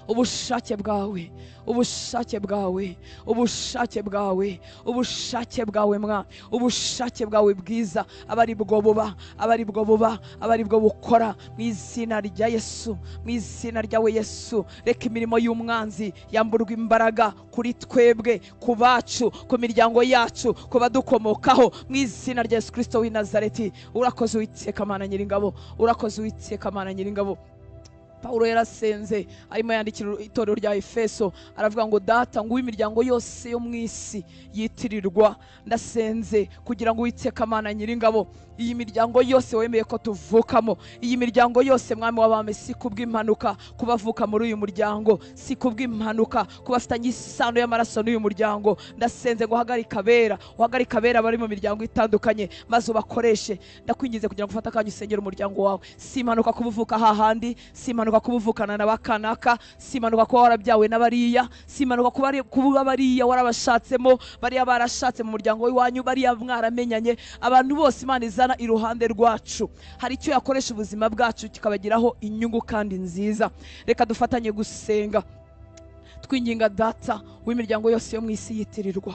Ubushake bwawe, ubushake bwawe, ubushake bwawe, ubushake bwawe mwa, ubushake bwawe bwiza aba ari bwo buba, aba ari bwo buba, aba ari bwo bukora mu izina rya Yesu, mu izina ryawe Yesu. Reka imirimo y'umwanzi yamburwa imbaraga kuri twebwe, ku bacu, ku miryango yacu, ku badukomokaho mu izina rya Yesu Kristo w'i Nazareti. Urakoze Uwiteka Mana Nyiringabo, urakoze Uwiteka Mana Nyiringabo. Paulo yarasenze arimo yandikira itorero rya Efeso, aravuga ngo data ngo imiryango yose yo mu isi yitirirwa. Ndasenze kugira ngo Uwiteka Mana Nyiringabo, iyi miryango yose wemeye ko tuvukamo, iyi miryango yose mwami w'abami, si kubw'impanuka kubavuka muri uyu muryango, si kubw'impanuka kubafitanye isano y'amaraso n'uyu muryango. Ndasenze ngo uhagarike abera, uhagarike abera bari mu miryango itandukanye, maze ubakoreshe. Ndakwinginze kugira ngo ufate akanya usengere umuryango wawe. Si impanuka kubuvuka hahandi, si impanuka kubuvukana na bakanaka, si impanuka kuba warabyawe n'abariya, si impanuka kuba bariya warabashatsemo, bariya barashatse mu muryango w'iwanyu, bariya mwaramenyanye. Abantu bose Imana izana iruhande rwacu, hari icyo yakoresha ubuzima bwacu kikabagiraho inyungu kandi nziza. Reka dufatanye gusenga twinginga data w'imiryango yose yo mu isi yitirirwa,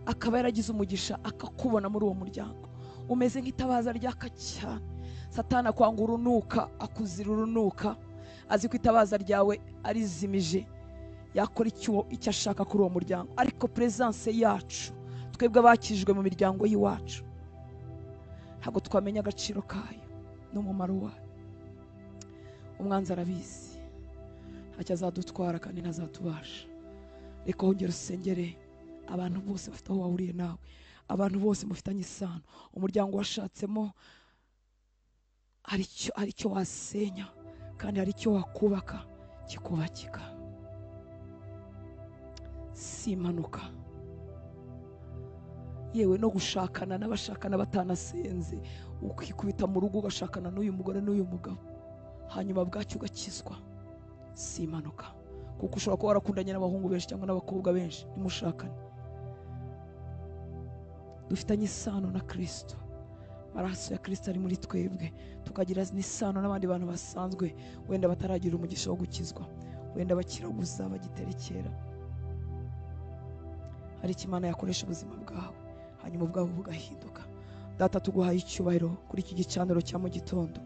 akaba yaragize umugisha akakubona muri uwo muryango umeze nk'itabaza ryaka cyane. Satani akwanga urunuka, akuzira urunuka, azi ko itabaza ryawe arizimije, yakora icyo ashaka kuri uwo muryango. Ariko presence yacu twebwe abakijwe mu miryango y'iwacu, ntabwo twamenya agaciro kayo n'umumaro wayo. Umwanzi arabizi, ntacyo azadutwara kandi ntazatubasha. Reka wongere usengere abantu bose bafite aho bahuriye nawe, abantu bose mufitanye isano, umuryango washatsemo hari icyo wasenya kandi hari icyo wakubaka kikubakika. Si impanuka yewe no gushakana n'abashakana batanasenze, ukikubita mu rugo ugashakana n'uyu mugore n'uyu mugabo, hanyuma bwacyo ugakizwa. Si impanuka, kuko ushobora kuba warakundanye n'abahungu benshi cyangwa n'abakobwa benshi nimushakane. Dufitanye isano na Kristo, amaraso ya Kristo ari muri twebwe, tukagira n'isano n'abandi bantu basanzwe wenda bataragira umugisha wo gukizwa, wenda bakiraguza bagiterekera. Hari icyo Imana yakoresha ubuzima bwawe, hanyuma ubwabo bugahinduka. Data, tuguhaye icyubahiro kuri iki gicaniro cya mu gitondo.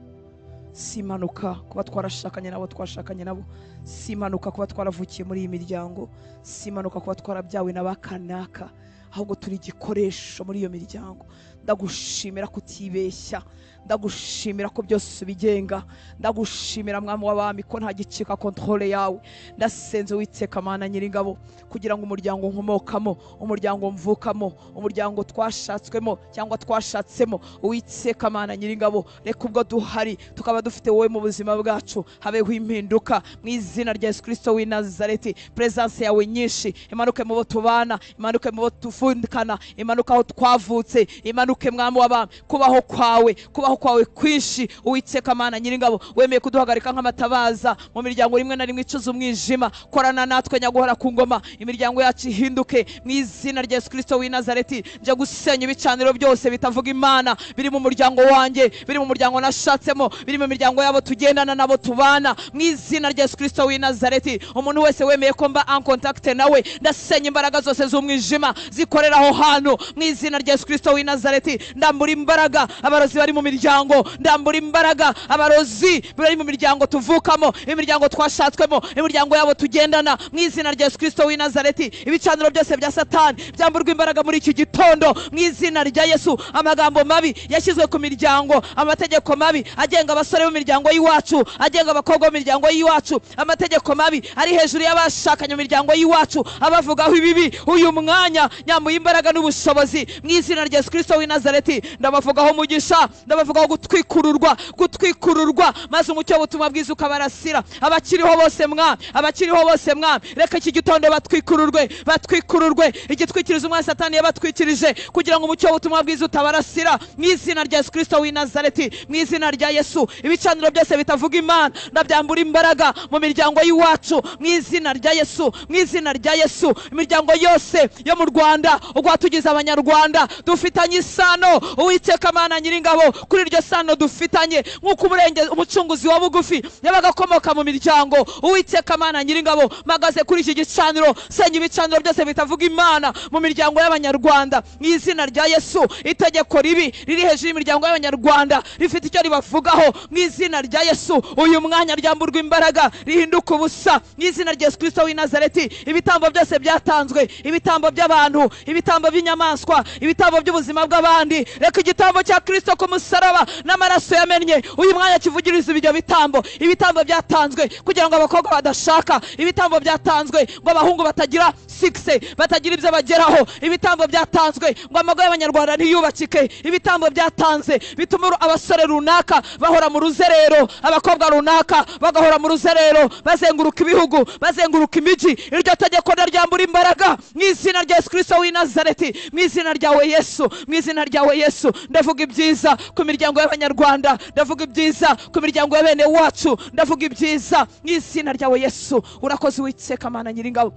Si impanuka kuba twarashakanye nabo twashakanye nabo, si impanuka kuba twaravukiye muri iyi miryango, si impanuka kuba twarabyawe n'abakanaka, ahubwo turi igikoresho muri iyo miryango. Ndagushimira kutibeshya, ndagushimira ko byose ubigenga, ndagushimira mwami w'abami ko nta gicika kontrole yawe. Ndasenze Uwiteka Mana Nyiringabo kugira ngo umuryango nkomokamo, umuryango mvukamo, umuryango twashatswemo cyangwa twashatsemo, Uwiteka Mana Nyiringabo, reka ubwo duhari tukaba dufite wowe mu buzima bwacu habeho impinduka mu izina rya Yesu Kristo w'i Nazareti. Presence yawe nyinshi imanuke mu bo tubana, imanuke mu bo tuvuka twavukana, imanuke aho twavutse, imanuke mwami w'abami. Kubaho kwawe, kubaho kwawe kwinshi Uwiteka Mana Nyiringabo, wemeye kuduhagarika nk'amatabaza mu miryango rimwe na rimwe icuza umwijima. Korana natwe nyaguhora ku ngoma, imiryango yacu ihinduke mu izina rya Yesu Kristo w'i Nazareti. Nje gusenya ibicaniro byose bitavuga Imana biri mu muryango wanjye, biri mu muryango nashatsemo, biri mu miryango yabo tugendana nabo tubana, mu izina rya Yesu Kristo w'i Nazareti. Umuntu wese wemeye ko mba en contact nawe, ndasenya imbaraga zose z'umwijima zikorera aho hantu mu izina rya Yesu Kristo w'i Nazareti. Ndambura imbaraga abarozi bari mu miryango, ndambura imbaraga abarozi bari mu miryango tuvukamo, imiryango twashatswemo, imiryango yabo tugendana, mu izina rya Yesu Kristo w'i Nazareti. Ibicaniro byose bya Satani byamburwa imbaraga muri iki gitondo mu izina rya Yesu. Amagambo mabi yashyizwe ku miryango, amategeko mabi agenga abasore b'imiryango y'iwacu, agenga abakobwa b'imiryango y'iwacu, amategeko mabi ari hejuru y'abashakanye mu miryango y'iwacu, abavugaho ibibi uyu mwanya nyambuye imbaraga n'ubushobozi mu izina rya Yesu Kristo w'i Nazareti. Ndabavugaho umugisha, ndabavugaho gutwikururwa, gutwikururwa, maze umucyo w'ubutumwa bwiza ukabarasira. Abakiriho bose mwa, abakiriho bose mwa, reka iki gitondo batwikururwe, batwikururwe igitwikirizo umwanzi Satani yabatwikirije kugira ngo umucyo w'ubutumwa bwiza utabarasira mu izina rya Yesu Kristo w'i Nazareti, mu izina rya Yesu. Ibicaniro byose bitavuga Imana ndabyambura imbaraga mu miryango y'iwacu mu izina rya Yesu, mu izina rya Yesu. Imiryango yose yo mu Rwanda ubwo watugize abanyarwanda dufitanye isano, Uwiteka Mana Nyiringabo, kuri iryo sano dufitanye nk'uko umucunguzi wa bugufi yabaga akomoka mu miryango. Uwiteka Mana Nyiringabo, mpagaze kuri iki gicaniro, senya ibicaniro byose bitavuga Imana mu miryango y'abanyarwanda mu izina rya Yesu. Itegeko ribi riri hejuru y'imiryango y'abanyarwanda rifite icyo ribavugaho mu izina rya Yesu. Uyu mwanya ryamburwa imbaraga rihinduka ubusa mu izina rya Yesu Kristo w'i Nazareti. Ibitambo byose byatanzwe, ibitambo by'abantu, ibitambo by'inyamaswa, ibitambo by'ubuzima bw'abandi, reka igitambo cya Kristo ku musaraba n'amaraso yamennye uyu mwanya kivugiriza ibyo bitambo. Ibitambo byatanzwe kugira ngo abakobwa badashaka, ibitambo byatanzwe ngo abahungu batagira sikse, batagira ibyo bageraho, ibitambo byatanzwe ngo amago y'abanyarwanda ntiyubakike, ibitambo byatanze bituma abasore runaka bahora mu ruzerero, abakobwa runaka bagahora mu ruzerero, bazenguruka ibihugu, bazenguruka imijyi. Iryo tegeko ndaryambura imbaraga mu izina rya Yesu Kristo w'i Nazareti, mu izina ryawe Yesu, mu izina ryawe Yesu. Ndavuga ibyiza ku miryango y'abanyarwanda, ndavuga ibyiza ku miryango ya bene wacu, ndavuga ibyiza mu izina ryawe Yesu. Urakoze Uwiteka Mana Nyiringabo.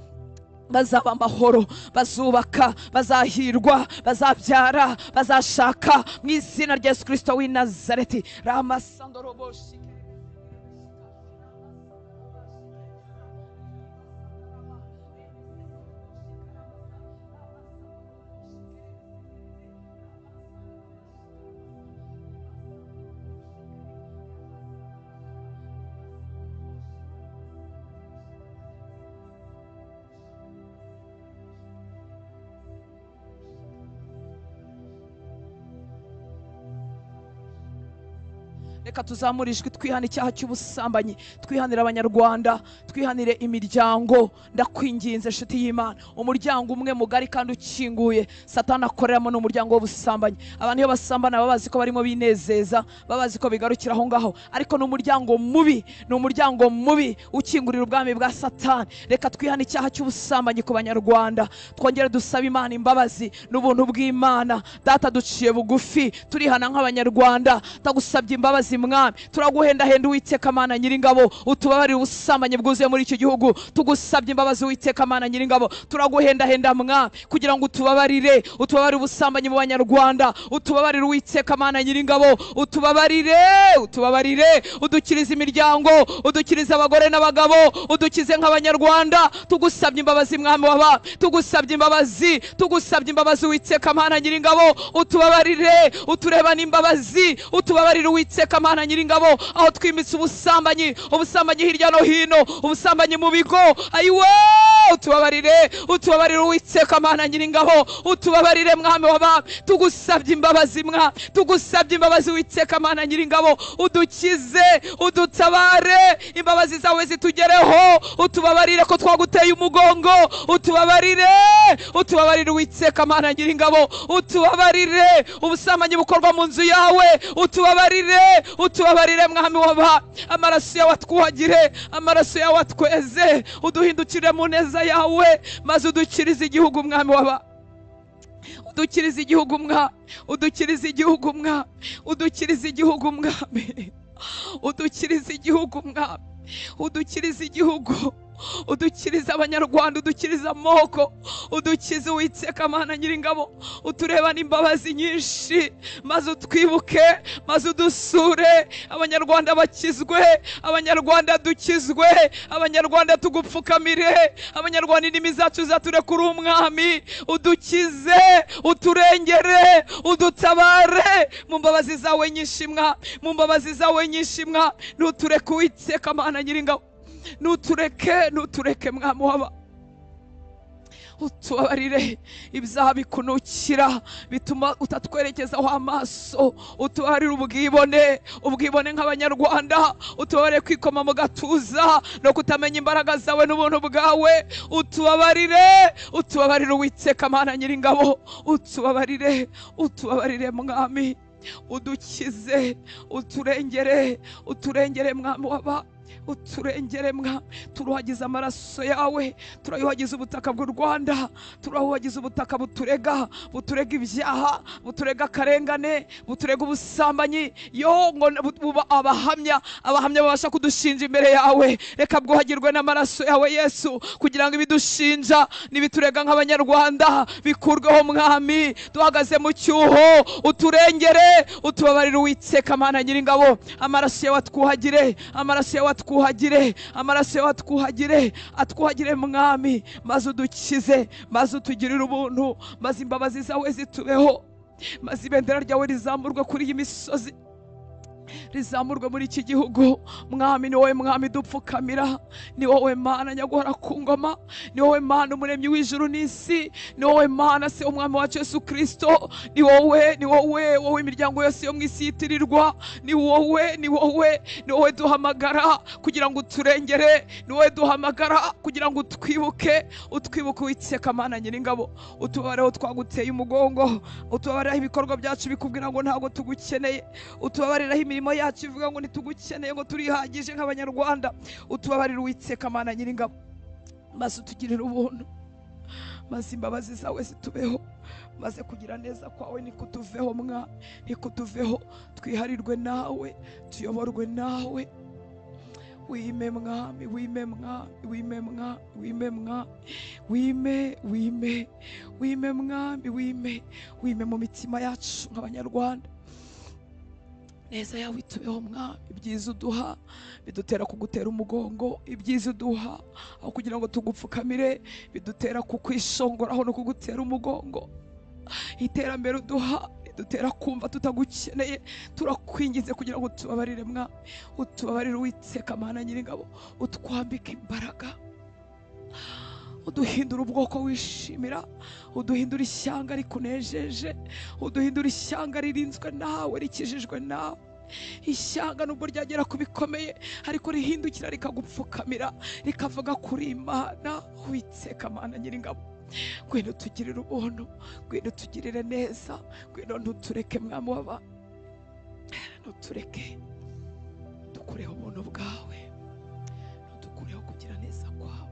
Bazaba amahoro, bazubaka, bazahirwa, bazabyara, bazashaka mu izina rya Yesu Kristo w'i Nazareti. Ramasandoroboshi. Reka tuzamure ijwi twihane icyaha cy'ubusambanyi, twihanire abanyarwanda, twihanire imiryango. Ndakwinginze nshuti y'Imana, umuryango umwe mugari kandi ukinguye Satani akoreramo ni umuryango w'ubusambanyi. Abantu iyo basambana baba bazi ko barimo binezeza, baba bazi ko bigarukira aho ngaho, ariko ni umuryango mubi, ni umuryango mubi ukingurira ubwami bwa Satani. Reka twihane icyaha cy'ubusambanyi ku banyarwanda, twongere dusabe Imana imbabazi n'ubuntu bw'Imana. Data, duciye bugufi, turihana nk'abanyarwanda, tagusabye imbabazi mwami, turaguhendahenda Uwiteka Mana Nyiringabo, utubabarire ubusambanyi bwuzuye muri iki gihugu. Tugusabye imbabazi Uwiteka Mana Nyiringabo, turaguhendahenda mwami kugira ngo utubabarire, utubabarire ubusambanyi mu banyarwanda, utubabarire Uwiteka Mana Nyiringabo, utubabarire, utubabarire, udukirize imiryango, udukirize abagore n'abagabo, udukize nk'abanyarwanda. Tugusabye imbabazi mwami waba, tugusabye imbabazi, tugusabye imbabazi Uwiteka Mana Nyiringabo, utubabarire, uturebane imbabazi, utubabarire Uwiteka Mana Nyiringabo, aho twimitse ubusambanyi, ubusambanyi hirya no hino, ubusambanyi mu bigo. Ayiwe, utubabarire, utubabarire Uwiteka Mana Nyiringabo, utubabarire mwami w'abami. Tugusabye imbabazi mwa, tugusabye imbabazi Uwiteka Mana Nyiringabo, udukize, udutabare, imbabazi zawe zitugereho, utubabarire ko twaguteye umugongo, utubabarire, utubabarire Uwiteka Mana Nyiringabo, utubabarire ubusambanyi bukorwa mu nzu yawe, utubabarire, utubabarire mwami w'abami. Amaraso yawe atwuhagire, amaraso yawe atweze, uduhindukire mu neza yawe, maze udukirize igihugu mwami w'abami. Udukirize igihugu mwa, udukirize igihugu mwa, udukirize igihugu mwami, udukirize igihugu mwami, udukirize igihugu, udukirize abanyarwanda, udukirize amoko, udukize Uwiteka Mana Nyiringabo, uturebane imbabazi nyinshi, maze utwibuke, maze udusure. Abanyarwanda bakizwe, abanyarwanda dukizwe, abanyarwanda tugupfukamire, abanyarwanda indimi zacu zaturekure umwami. Udukize, uturengere, udutabare mu mbabazi zawe nyinshi mwa, mu mbabazi zawe nyinshi mwa. Ntutureke Uwiteka Mana Nyiringabo, nutureke, nutureke mwami waba, utubabarire ibyaha bikunukira bituma utatwerekezaho amaso, utubabarire ubwibone, ubwibone nk'abanyarwanda, utubabarire kwikoma mu gatuza no kutamenya imbaraga zawe n'ubuntu bwawe, utubabarire, utubabarire Uwiteka Mana Nyiringabo, utubabarire, utubabarire mwami, udukize, uturengere, uturengere mwami waba, uturengere mwa. Turuhagize amaraso yawe, turayuhagiza ubutaka bw'u Rwanda, turahuhagiza ubutaka buturega, buturega ibyaha, buturega akarengane, buturega ubusambanyi, yo ngo buba abahamya, abahamya babasha kudushinja imbere yawe. Reka bwuhagirwe n'amaraso yawe Yesu, kugira ngo ibidushinja n'ibiturega nk'abanyarwanda bikurweho mwami. Duhagaze mu cyuho, uturengere, utubabarire Uwiteka Mana Nyiringabo. Amaraso yawe atwuhagire, amaraso yawe atwuhagire, amaraso yawe atwuhagire, atwuhagire mwami, maze udukize, maze utugirire ubuntu, maze imbabazi zawe zitubeho, maze ibendera ryawe rizamurwe kuri iyi misozi, rizamurwe muri iki gihugu mwami. Ni wowe mwami dupfukamira, ni wowe Mana nyaguhora ku ngoma, ni wowe Mana umuremyi w'ijuru n'isi, ni wowe Mana se umwami wacu Yesu Kristo, ni wowe, ni wowe, wowe imiryango yose yo mu isi yitirirwa, ni wowe, ni wowe, ni wowe duhamagara kugira ngo uturengere, ni wowe duhamagara kugira ngo utwibuke, utwibuke Uwiteka Mana Nyiringabo. Utubabareho twaguteye umugongo, utubabariraho ibikorwa byacu bikubwira ngo ntabwo tugukeneye, utubabariraho imirimo yacu ivuga ngo ntitugukeneye, ngo turihagije nk'abanyarwanda. Utubabarire Uwiteka Mana Nyiringabo, maze utugirire ubuntu, maze imbabazi zawe zitubeho, maze kugira neza kwawe nikutuveho mwa, nikutuveho, twiharirwe nawe, tuyoborwe nawe. Wime mwami, wime mwami, wime mwami, wime mwami, wime, wime, wime mwami, wime, wime mu mitima yacu nk'abanyarwanda. Neza yawe itubeho mwami. Ibyiza uduha bidutera kugutera umugongo, ibyiza uduha aho kugira ngo tugupfukamire bidutera kukwishongoraho no kugutera umugongo. Iterambere uduha ridutera kumva tutagukeneye. Turakwingize kugira ngo utubabarire mwami, utubabarire Uwiteka Mana Nyiringabo, utwambike imbaraga, uduhindura ubwoko wishimira, uduhindura ishyanga rikunejeje, uduhindura ishyanga ririnzwe nawe, rikijijwe nawe. Ishyanga nubwo ryagera ku bikomeye ariko rihindukira rikagupfukamira, rikavuga kuri Imana. Uwiteka Mana Nyiringabo, ngwino tugirire ubuntu, ngwino tugirire neza, ngwino ntutureke mwami waba, ntutureke, dukureho ubuntu bwawe, ntudukureho kugira neza kwawe,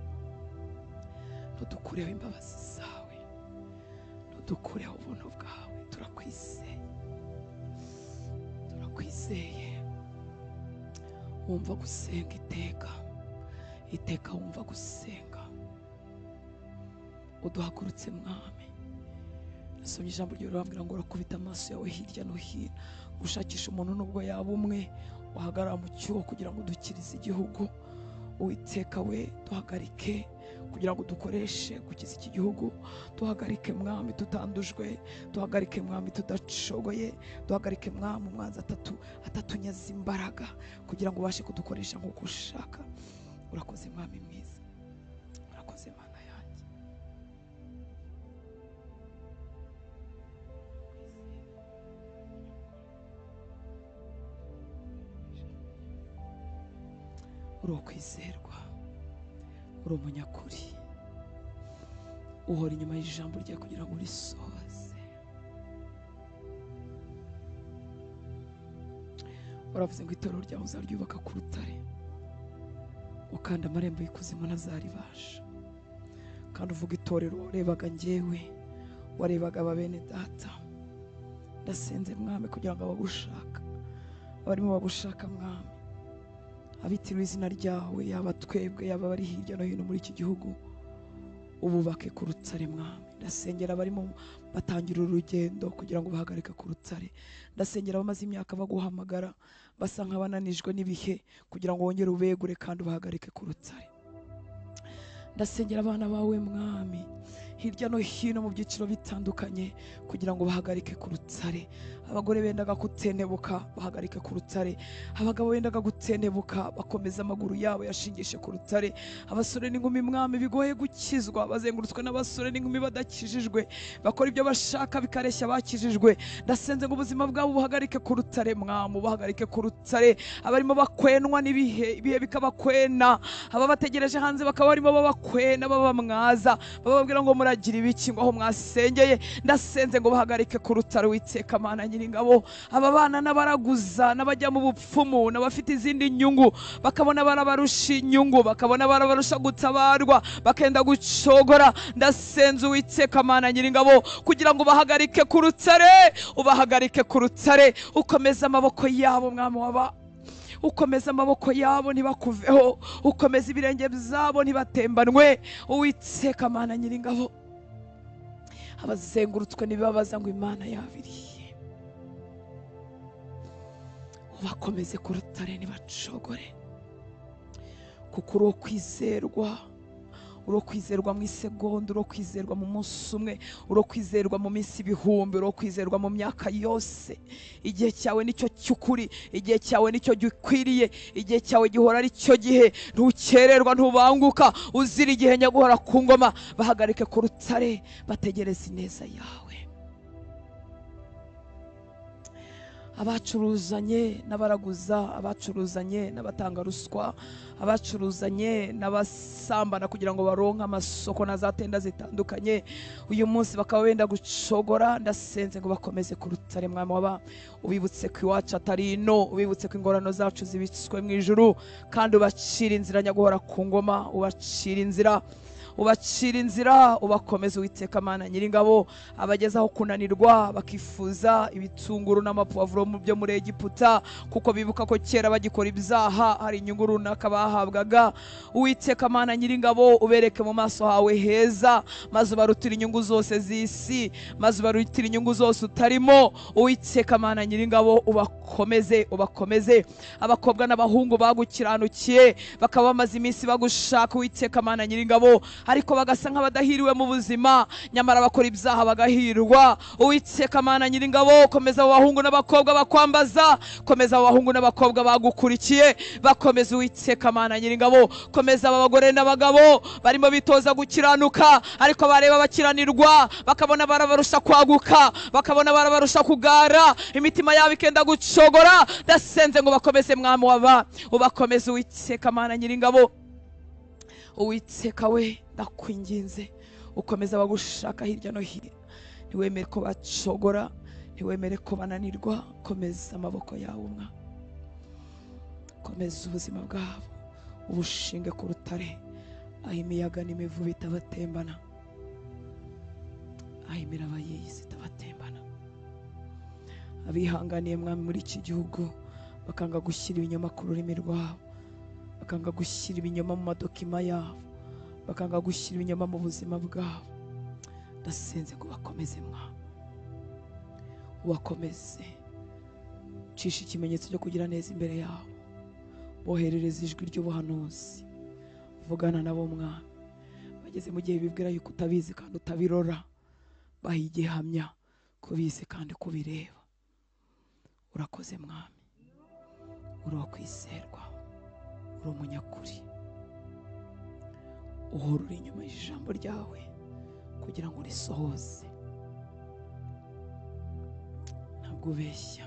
ntudukureho imbabazi zawe, ntudukureho ubuntu bwawe. Turakwizeye, turakwizeye. Wumva gusenga iteka, iteka wumva gusenga. Uduhagurutse mwami. Nasomye ijambo ryawe urambwira ngo urakubita amaso yawe hirya no hino gushakisha umuntu nubwo yaba umwe wahagarara mu cyuho kugira ngo udukirize igihugu. Uwiteka we, duhagarike kugira ngo dukoreshe gukiza iki gihugu. Duhagarike mwami tutandujwe, duhagarike mwami tudacogoye, duhagarike mwami umwanzi atatunyaza imbaraga kugira ngo ubashe kudukoresha nk'uko ushaka. Urakoze mwami mwiza, urakoze Mana yanjye. Uri ukwizerwa, uri umunyakuri, uhora inyuma y'ijambo ryawe kugira ngo urisohoze. Uravuze ngo itorero ryawe uzaryubaka ku rutare, ukanda amarembo y'ikuzimu ntazaribasha. Kandi uvuga itorero warebaga njyewe, Warebaga aba bene data, ndasenze Mwami kugira ngo abagushaka, abarimo bagushaka Mwami, abitiriwe izina ryawe, yaba twebwe, yaba bari hirya no hino muri iki gihugu, ububake ku rutare Mwami. Ndasengera abarimo batangira urugendo kugira ngo bahagarike ku rutare. Ndasengera abamaze imyaka baguhamagara basa nk'abananijwe n'ibihe kugira ngo wongere ubegure kandi ubahagarike ku rutare. Ndasengera abana bawe Mwami hirya no hino mu byiciro bitandukanye kugira ngo bahagarike ku rutare. Abagore bendaga gutenebuka bahagarike ku rutare, abagabo bendaga gutenebuka bakomeza amaguru yabo yashingishe ku rutare. Abasore n'inkumi Mwami bigoye gukizwa, bazengurutswe n'abasore n'inkumi badakijijwe, bakora ibyo bashaka bikareshya bakijijwe. Ndasenze ngo ubuzima bwabo buhagarike ku rutare Mwami, buhagarike ku rutare. Abarimo bakwenwa n'ibihe, ibihe bikabakwena, ababategereje hanze bakaba barimo babakwena, babamwaza, bababwira ngo muragira ibiki ngo aho mwasengeye. Ndasenze ngo bahagarike ku rutare Uwiteka Mana Nyiringabo. Aba bana n'abaraguza n'abajya mu bupfumu n'abafite izindi nyungu, bakabona barabarusha inyungu, bakabona barabarusha gutabarwa, bakenda gucogora. Ndasenze Uwiteka Mana Nyiringabo kugira ngo bahagarike ku rutare, ubahagarike ku rutare, ukomeze amaboko yabo Mwami waba, ukomeze amaboko yabo ntibakuveho, ukomeze ibirenge byabo ntibatembanwe. Uwiteka Mana Nyiringabo, abazengurutswe n'ibibabaza ngo Imana yabiriye, ubakomeze ku rutare ntibacogore, kuko uri uwo kwizerwa, uri uwo kwizerwa mu isegonda, uri uwo kwizerwa mu munsi umwe, uri uwo kwizerwa mu minsi ibihumbi, uri uwo kwizerwa mu myaka yose. Igihe cyawe nicyo cy'ukuri, igihe cyawe nicyo gikwiriye, igihe cyawe gihora ari cyo gihe. Ntukererwa, ntubanguka, uzira igihe nyaguhora ku ngoma. Bahagarike ku rutare, bategereze ineza yawe. Abacuruzanye n'abaraguza, abacuruzanye n'abatanga ruswa, abacuruzanye n'abasambana kugira ngo baronke amasoko na za tenda zitandukanye, uyu munsi bakaba benda gucogora. Ndasenze ngo bakomeze ku rutare Mwami waba, ubibutse ko iwacu atari ino, ubibutse ko ingorano zacu zibitswe mu ijuru, kandi ubacira inzira nyaguhora ku ngoma, ubacira inzira, ubacira inzira, ubakomeze Uwiteka Mana Nyiringabo. Abagezaho kunanirwa bakifuza ibitunguru n'amapavuro byo muri Egiputa, kuko bibuka ko kera bagikora ibyaha hari inyungu runaka bahabwaga. Uwiteka Mana Nyiringabo, ubereke mu maso hawe heza, maze ubarutire inyungu zose z'isi, maze ubarutire inyungu zose utarimo. Uwiteka Mana Nyiringabo, ubakomeze, ubakomeze. Abakobwa n'abahungu bagukiranukiye bakaba bamaze iminsi bagushaka Uwiteka Mana Nyiringabo, ariko bagasa nk'abadahiriwe mu buzima, nyamara bakora ibyaha bagahirwa. Uwiteka Mana Nyiringabo, komeza abo bahungu n'abakobwa bakwambaza, komeza abo bahungu n'abakobwa bagukurikiye, bakomeza Uwiteka Mana Nyiringabo. Komeza aba bagore n'abagabo barimo bitoza gukiranuka, ariko bareba bakiranirwa, bakabona barabarusha kwaguka, bakabona barabarusha kugara, imitima yabo ikenda gucogora. Ndasenze ngo bakomeze Mwami waba, ubakomeze Uwiteka Mana Nyiringabo. Uwiteka we, ndakwinginze ukomeza abagushaka hirya no hino, ntiwemere ko bacogora, ntiwemere ko bananirwa. Komeza amaboko yawe Mwami, komeza ubuzima bwabo, ubushinge ku rutare, aho imiyaga n'imivuba itabatembana, aho imiraba y'isi itabatembana. Abihanganiye Mwami muri iki gihugu bakanga gushyira ibinyoma ku rurimi rwabo, bakanga gushyira ibinyoma mu madokima yabo, bakanga gushyira ibinyoma mu buzima bwabo, ndasenze ngo bakomeze Mwami, ubakomeze, ucishe ikimenyetso cyo kugira neza imbere yabo, boherereza ijwi ry'ubuhanuzi, vugana nabo Mwami. Bageze mu gihe bibwira yuko utabizi kandi utabirora, baha igihamya kubizi kandi kubireba. Urakoze Mwami, uri uwo kwizerwa, uri umunyakuri, uhora uri inyuma y'ijambo ryawe kugira ngo urisohoze. Ntabwo ubeshya,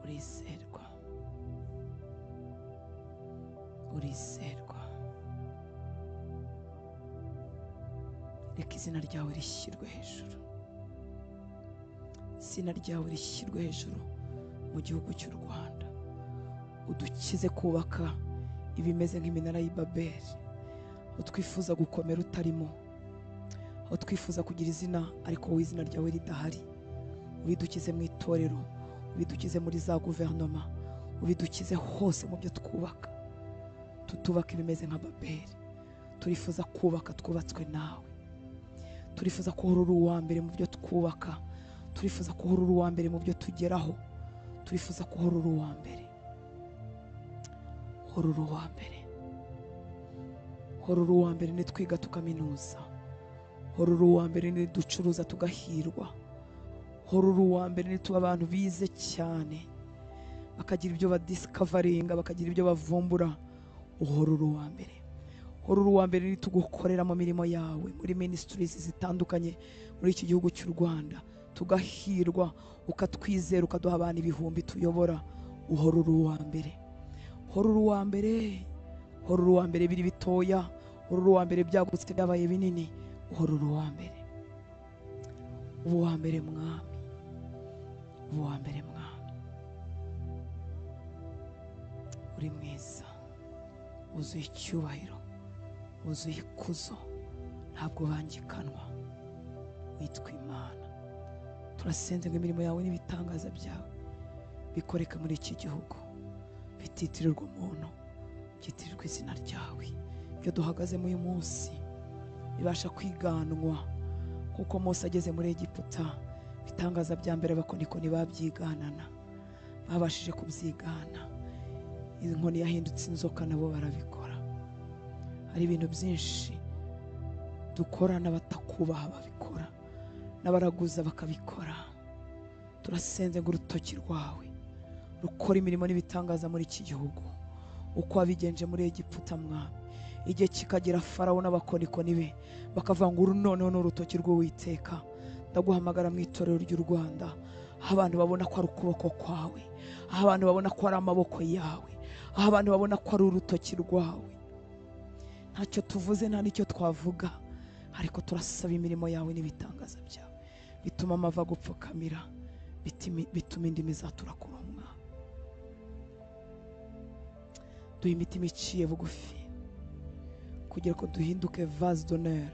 urizerwa, urizerwa. Reka izina ryawe rishyirwe hejuru, izina ryawe rishyirwe hejuru mu gihugu cy'u Rwanda. Udukize kubaka ibimeze nk'iminara y'i Babeli. Aho twifuza gukomera utarimo, aho twifuza kugira izina ariko wowe izina ryawe ridahari, ubidukize mu itorero, ubidukize muri za guverinoma, ubidukize hose mu byo twubaka. Tutubaka ibimeze nka Babeli, turifuza kubaka twubatswe nawe. Turifuza kuhora uri uwa mbere mu byo twubaka, turifuza kuhora uri uwa mbere mu byo tugeraho, turifuza kuhora uri uwa mbere. Hora uri uwa mbere, hora uri uwa mbere nitwiga tukaminuza, hora uri uwa mbere niducuruza tugahirwa, hora uri uwa mbere nituba abantu bize cyane bakagira ibyo badiscoveringa, bakagira ibyo bavumbura. Uhora uri uwa mbere, hora uri uwa mbere nitugukorera mu mirimo yawe muri ministries zitandukanye muri iki gihugu cy'u Rwanda, tugahirwa, ukatwizera, ukaduha abantu ibihumbi tuyobora. Uhora uri uwa mbere, hora uri uwa mbere, hora uri uwa mbere biri bitoya, hora uri uwa mbere byagutse byabaye binini, uhora uri uwa mbere. Uba uwa mbere Mwami, uba uwa mbere Mwami. Uri mwiza, wuzuye icyubahiro, wuzuye ikuzo, ntabwo bangikanwa, witwa Imana. Turasenze ngo imirimo yawe n'ibitangaza byawe bikoreke muri iki gihugu, bititirirwa umuntu, byitirirwa izina ryawe. Ibyo duhagazemo uyu munsi bibasha kwiganwa, kuko Mose ageze muri Egiputa ibitangaza bya mbere abakonikoni babyiganana, babashije kubyigana. Inkoni yahindutse inzoka nabo barabikora. Hari ibintu byinshi dukora n'abatakubaha babikora, n'abaraguza bakabikora. Turasenze ngo urutoki rwawe rukora imirimo n'ibitangaza muri iki gihugu, uko wabigenje muri Egiputa Mwami. Igihe kikagera Farawo n'abakonikoni be bakavuga ngo uru noneho ni urutoki rw'Uwiteka. Ndaguhamagara mu itorero ry'u Rwanda, aho abantu babona ko ari ukuboko kwawe, aho abantu babona ko ari amaboko yawe, aho abantu babona ko ari urutoki rwawe. Ntacyo tuvuze, nta n'icyo twavuga, ariko turasaba imirimo yawe n'ibitangaza byawe bituma amava gupfukamira, bituma indimi zatura kuri Umwami. Duhe imitima iciye bugufi kugira ngo duhinduke vase d'honneur,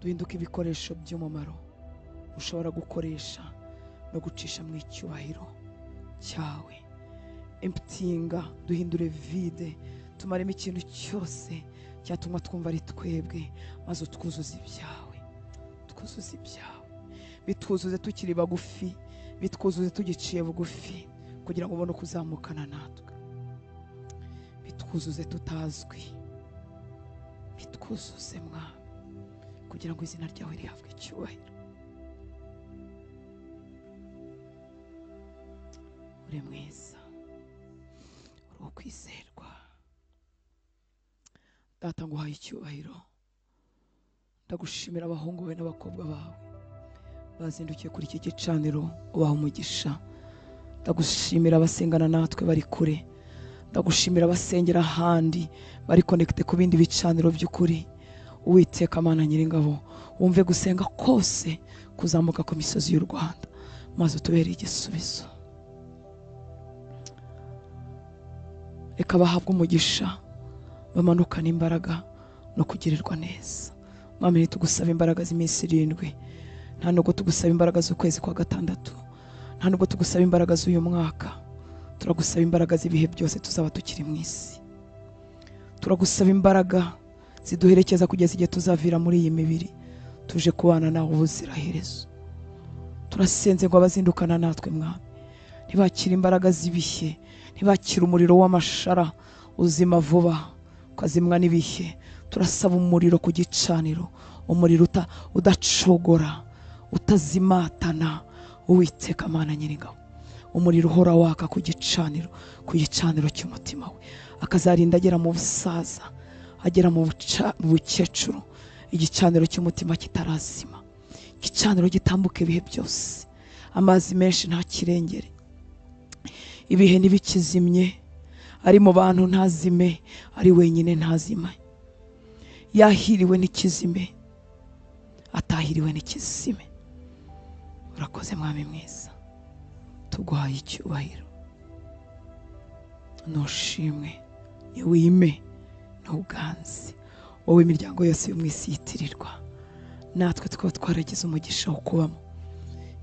duhinduke ibikoresho by'umumaro ushobora gukoresha no gucisha mu icyubahiro cyawe. Emptyinga, duhindure vide, tumaremo ikintu cyose cyatuma twumva ari twebwe, maze utwuzuze ibyawe, twuzuze ibyawe, bitwuzuze tukiri bagufi, bitwuzuze tugiciye bugufi, kugira ngo ubone uko uzamukana natwe. Bitwuzuze tutazwi, bitwuzuze Mwami, kugira ngo izina ryawe rihabwe icyubahiro. Uri mwiza, uri uwo kwizerwa. Data, nguhaye icyubahiro. Ndagushimira abahungu bawe n'abakobwa bawe bazindukiye kuri iki gicaniro, ubaha umugisha. Ndagushimira abasengana natwe bari kure, ndagushimira abasengera ahandi bari connected ku bindi bicaniro by'ukuri. Uwiteka Mana Nyiringabo, wumve gusenga kose kuzamuka ku misozi y'u Rwanda, maze utubere igisubizo. Reka bahabwe umugisha, bamanukane imbaraga no kugirirwa neza. Mwami, tugusaba imbaraga z'iminsi 7, nta nubwo tugusaba imbaraga z'ukwezi kwa 6, nta nubwo tugusaba imbaraga z'uyu mwaka. Turagusaba imbaraga z'ibihe byose tuzaba tukiri mu isi. Turagusaba imbaraga ziduherekeza kugeza igihe tuzavira muri iyi mibiri, tuje kubana nawe ubuziraherezo. Turasenze ngo abazindukana natwe Mwami ntibakire imbaraga z'ibihe, ntibakire umuriro w'amashara uzima vuba ukazimwa n'ibihe. Turasaba umuriro ku gicaniro, umuriro udacogora, utazimatana. Uwiteka Mana Nyiringabo, umuriro uhora waka ku gicaniro, ku gicaniro cy'umutima we, akazarinda agera mu busaza, agera mu bukecuru, igicaniro cy'umutima kitarazima, igicaniro gitambuka ibihe byose, amazi menshi ntakirengere, ibihe ntibikizimye, ari mu bantu ntazime, ari wenyine ntazime, yahiriwe n'ikizime, atahiriwe n'ikizime. Urakoze Mwami mwiza, tuguhaye icyubahiro. Nushimwe, niwime, ntuganze. Wowe imiryango yose yo mu isi yitirirwa, natwe tukaba twaragize umugisha wo kubamo.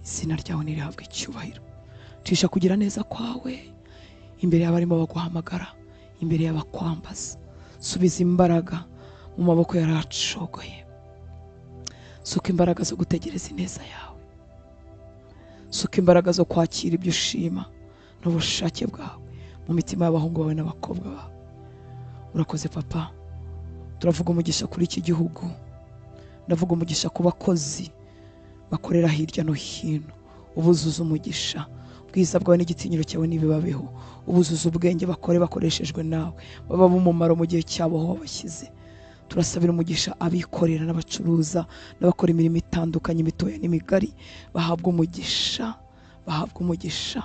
Izina ryawe nirihabwe icyubahiro. Cisha kugira neza kwawe imbere y'abarimo baguhamagara, imbere y'abakwambaza. Subiza imbaraga mu maboko yaracogoye. Suka imbaraga zo gutegereza ineza yawe. Suka imbaraga zo kwakira ibyo ushima n'ubushake bwawe mu mitima y'abahungu bawe n'abakobwa bawe. Urakoze papa. Turavuga umugisha kuri iki gihugu. Ndavuga umugisha ku bakozi bakorera hirya no hino. Ubuzuza umugisha, ubwiza bwawe n'igitinyiro cyawe nibibabeho. Ubuzuza ubwenge bakore bakoreshejwe nawe, baba b'umumaro mu gihe cyabo aho wabashyize. Turasabira umugisha abikorera n'abacuruza n'abakora imirimo itandukanye, imitoya n'imigari. Bahabwa umugisha, bahabwa umugisha,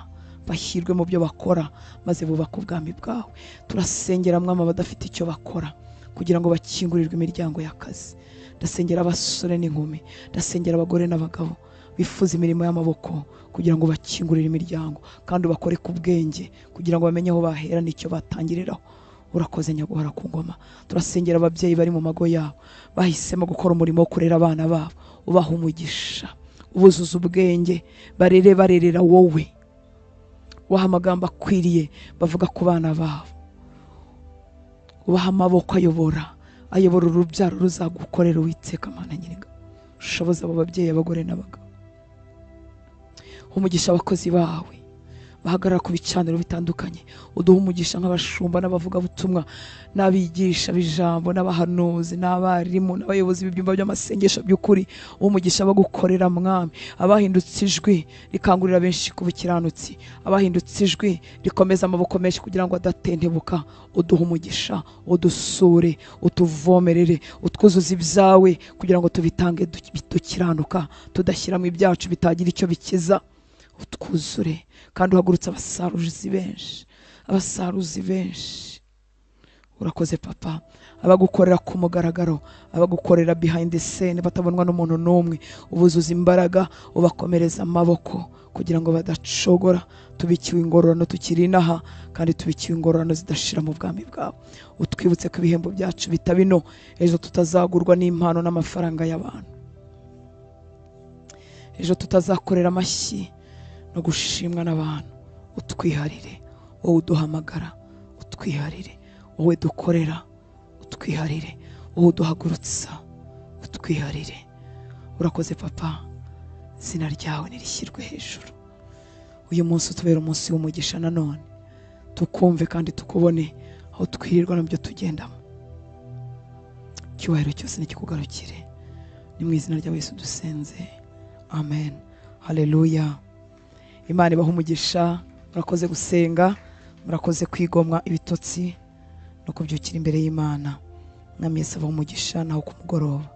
bahirwe mu byo bakora, maze bubake ubwami bwawe. Turasengera mwami abadafite icyo bakora kugira ngo bakingurirwe imiryango y'akazi. Ndasengera abasore n'inkumi, ndasengera abagore n'abagabo bifuza imirimo y'amaboko kugira ngo bakingurire imiryango, kandi bakore ku bwenge kugira ngo bamenye aho bahera n'icyo batangiriraho. Urakoze nyaguhora ku ngoma. Turasengera ababyeyi bari mu mago yabo bahisemo gukora umurimo wo kurera abana babo. Ubaha umugisha, ubuzuza ubwenge, barere barerera wowe. Ubaha amagambo akwiriye bavuga ku bana babo. Ubaha amaboko ayobora, ayobora urubyaro ruzagukorera Uwiteka Mana Nyiringabo. Ushoboza abo babyeyi, abagore n'abagabo. Umugisha abakozi bawe bahagarara ku bicaniro bitandukanye. Uduha umugisha nk'abashumba n'abavugabutumwa n'abigisha b'ijambo n'abahanuzi n'abarimu n'abayobozi b'ibyumba by'amasengesho by'ukuri. Umugisha abagukorera mwami, abahindutse ijwi rikangurira benshi ku bukiranutsi, abahindutse ijwi rikomeza amaboko menshi kugira ngo adatentebuka. Uduha umugisha, udusure, utuvomerere, utwuzuze ibyawe kugira ngo tubitange dukiranuka, tudashyiramo ibyacu bitagira icyo bikiza. Utwuzure kandi uhagurutse abasaruzi benshi, abasaruzi benshi. Urakoze papa. Abagukorera ku mugaragaro, abagukorera behind the scene batabonwa n'umuntu n'umwe, ubuzuza imbaraga, ubakomereza amaboko kugira ngo badacogora. Tubikiwe ingororano tukiri inaha, kandi tubikiwe ingororano zidashira mu bwami bwawe. Utwibutse ko ibihembo byacu bitabino, ejo tutazagurwa n'impano n'amafaranga y'abantu, ejo tutazakorera amashyi no gushimwa n'abantu. Utwiharire wowe uduhamagara, utwiharire wowe dukorera, utwiharire wowe uduhagurutsa, utwiharire. Urakoze papa. Izina ryawe nirishyirwe hejuru. Uyu munsi utubera umunsi w'umugisha nanone, tukumve kandi tukubone aho twirirwa n'ibyo tugendamo. Icyubahiro cyose nikikugarukire. Ni mu izina rya Yesu dusenze, amen. Haleluya. Imana ibahe umugisha. Murakoze gusenga, murakoze kwigomwa ibitotsi no kubyukira imbere y'Imana. Mwami Yesu abahe umugisha. Naho ku mugoroba.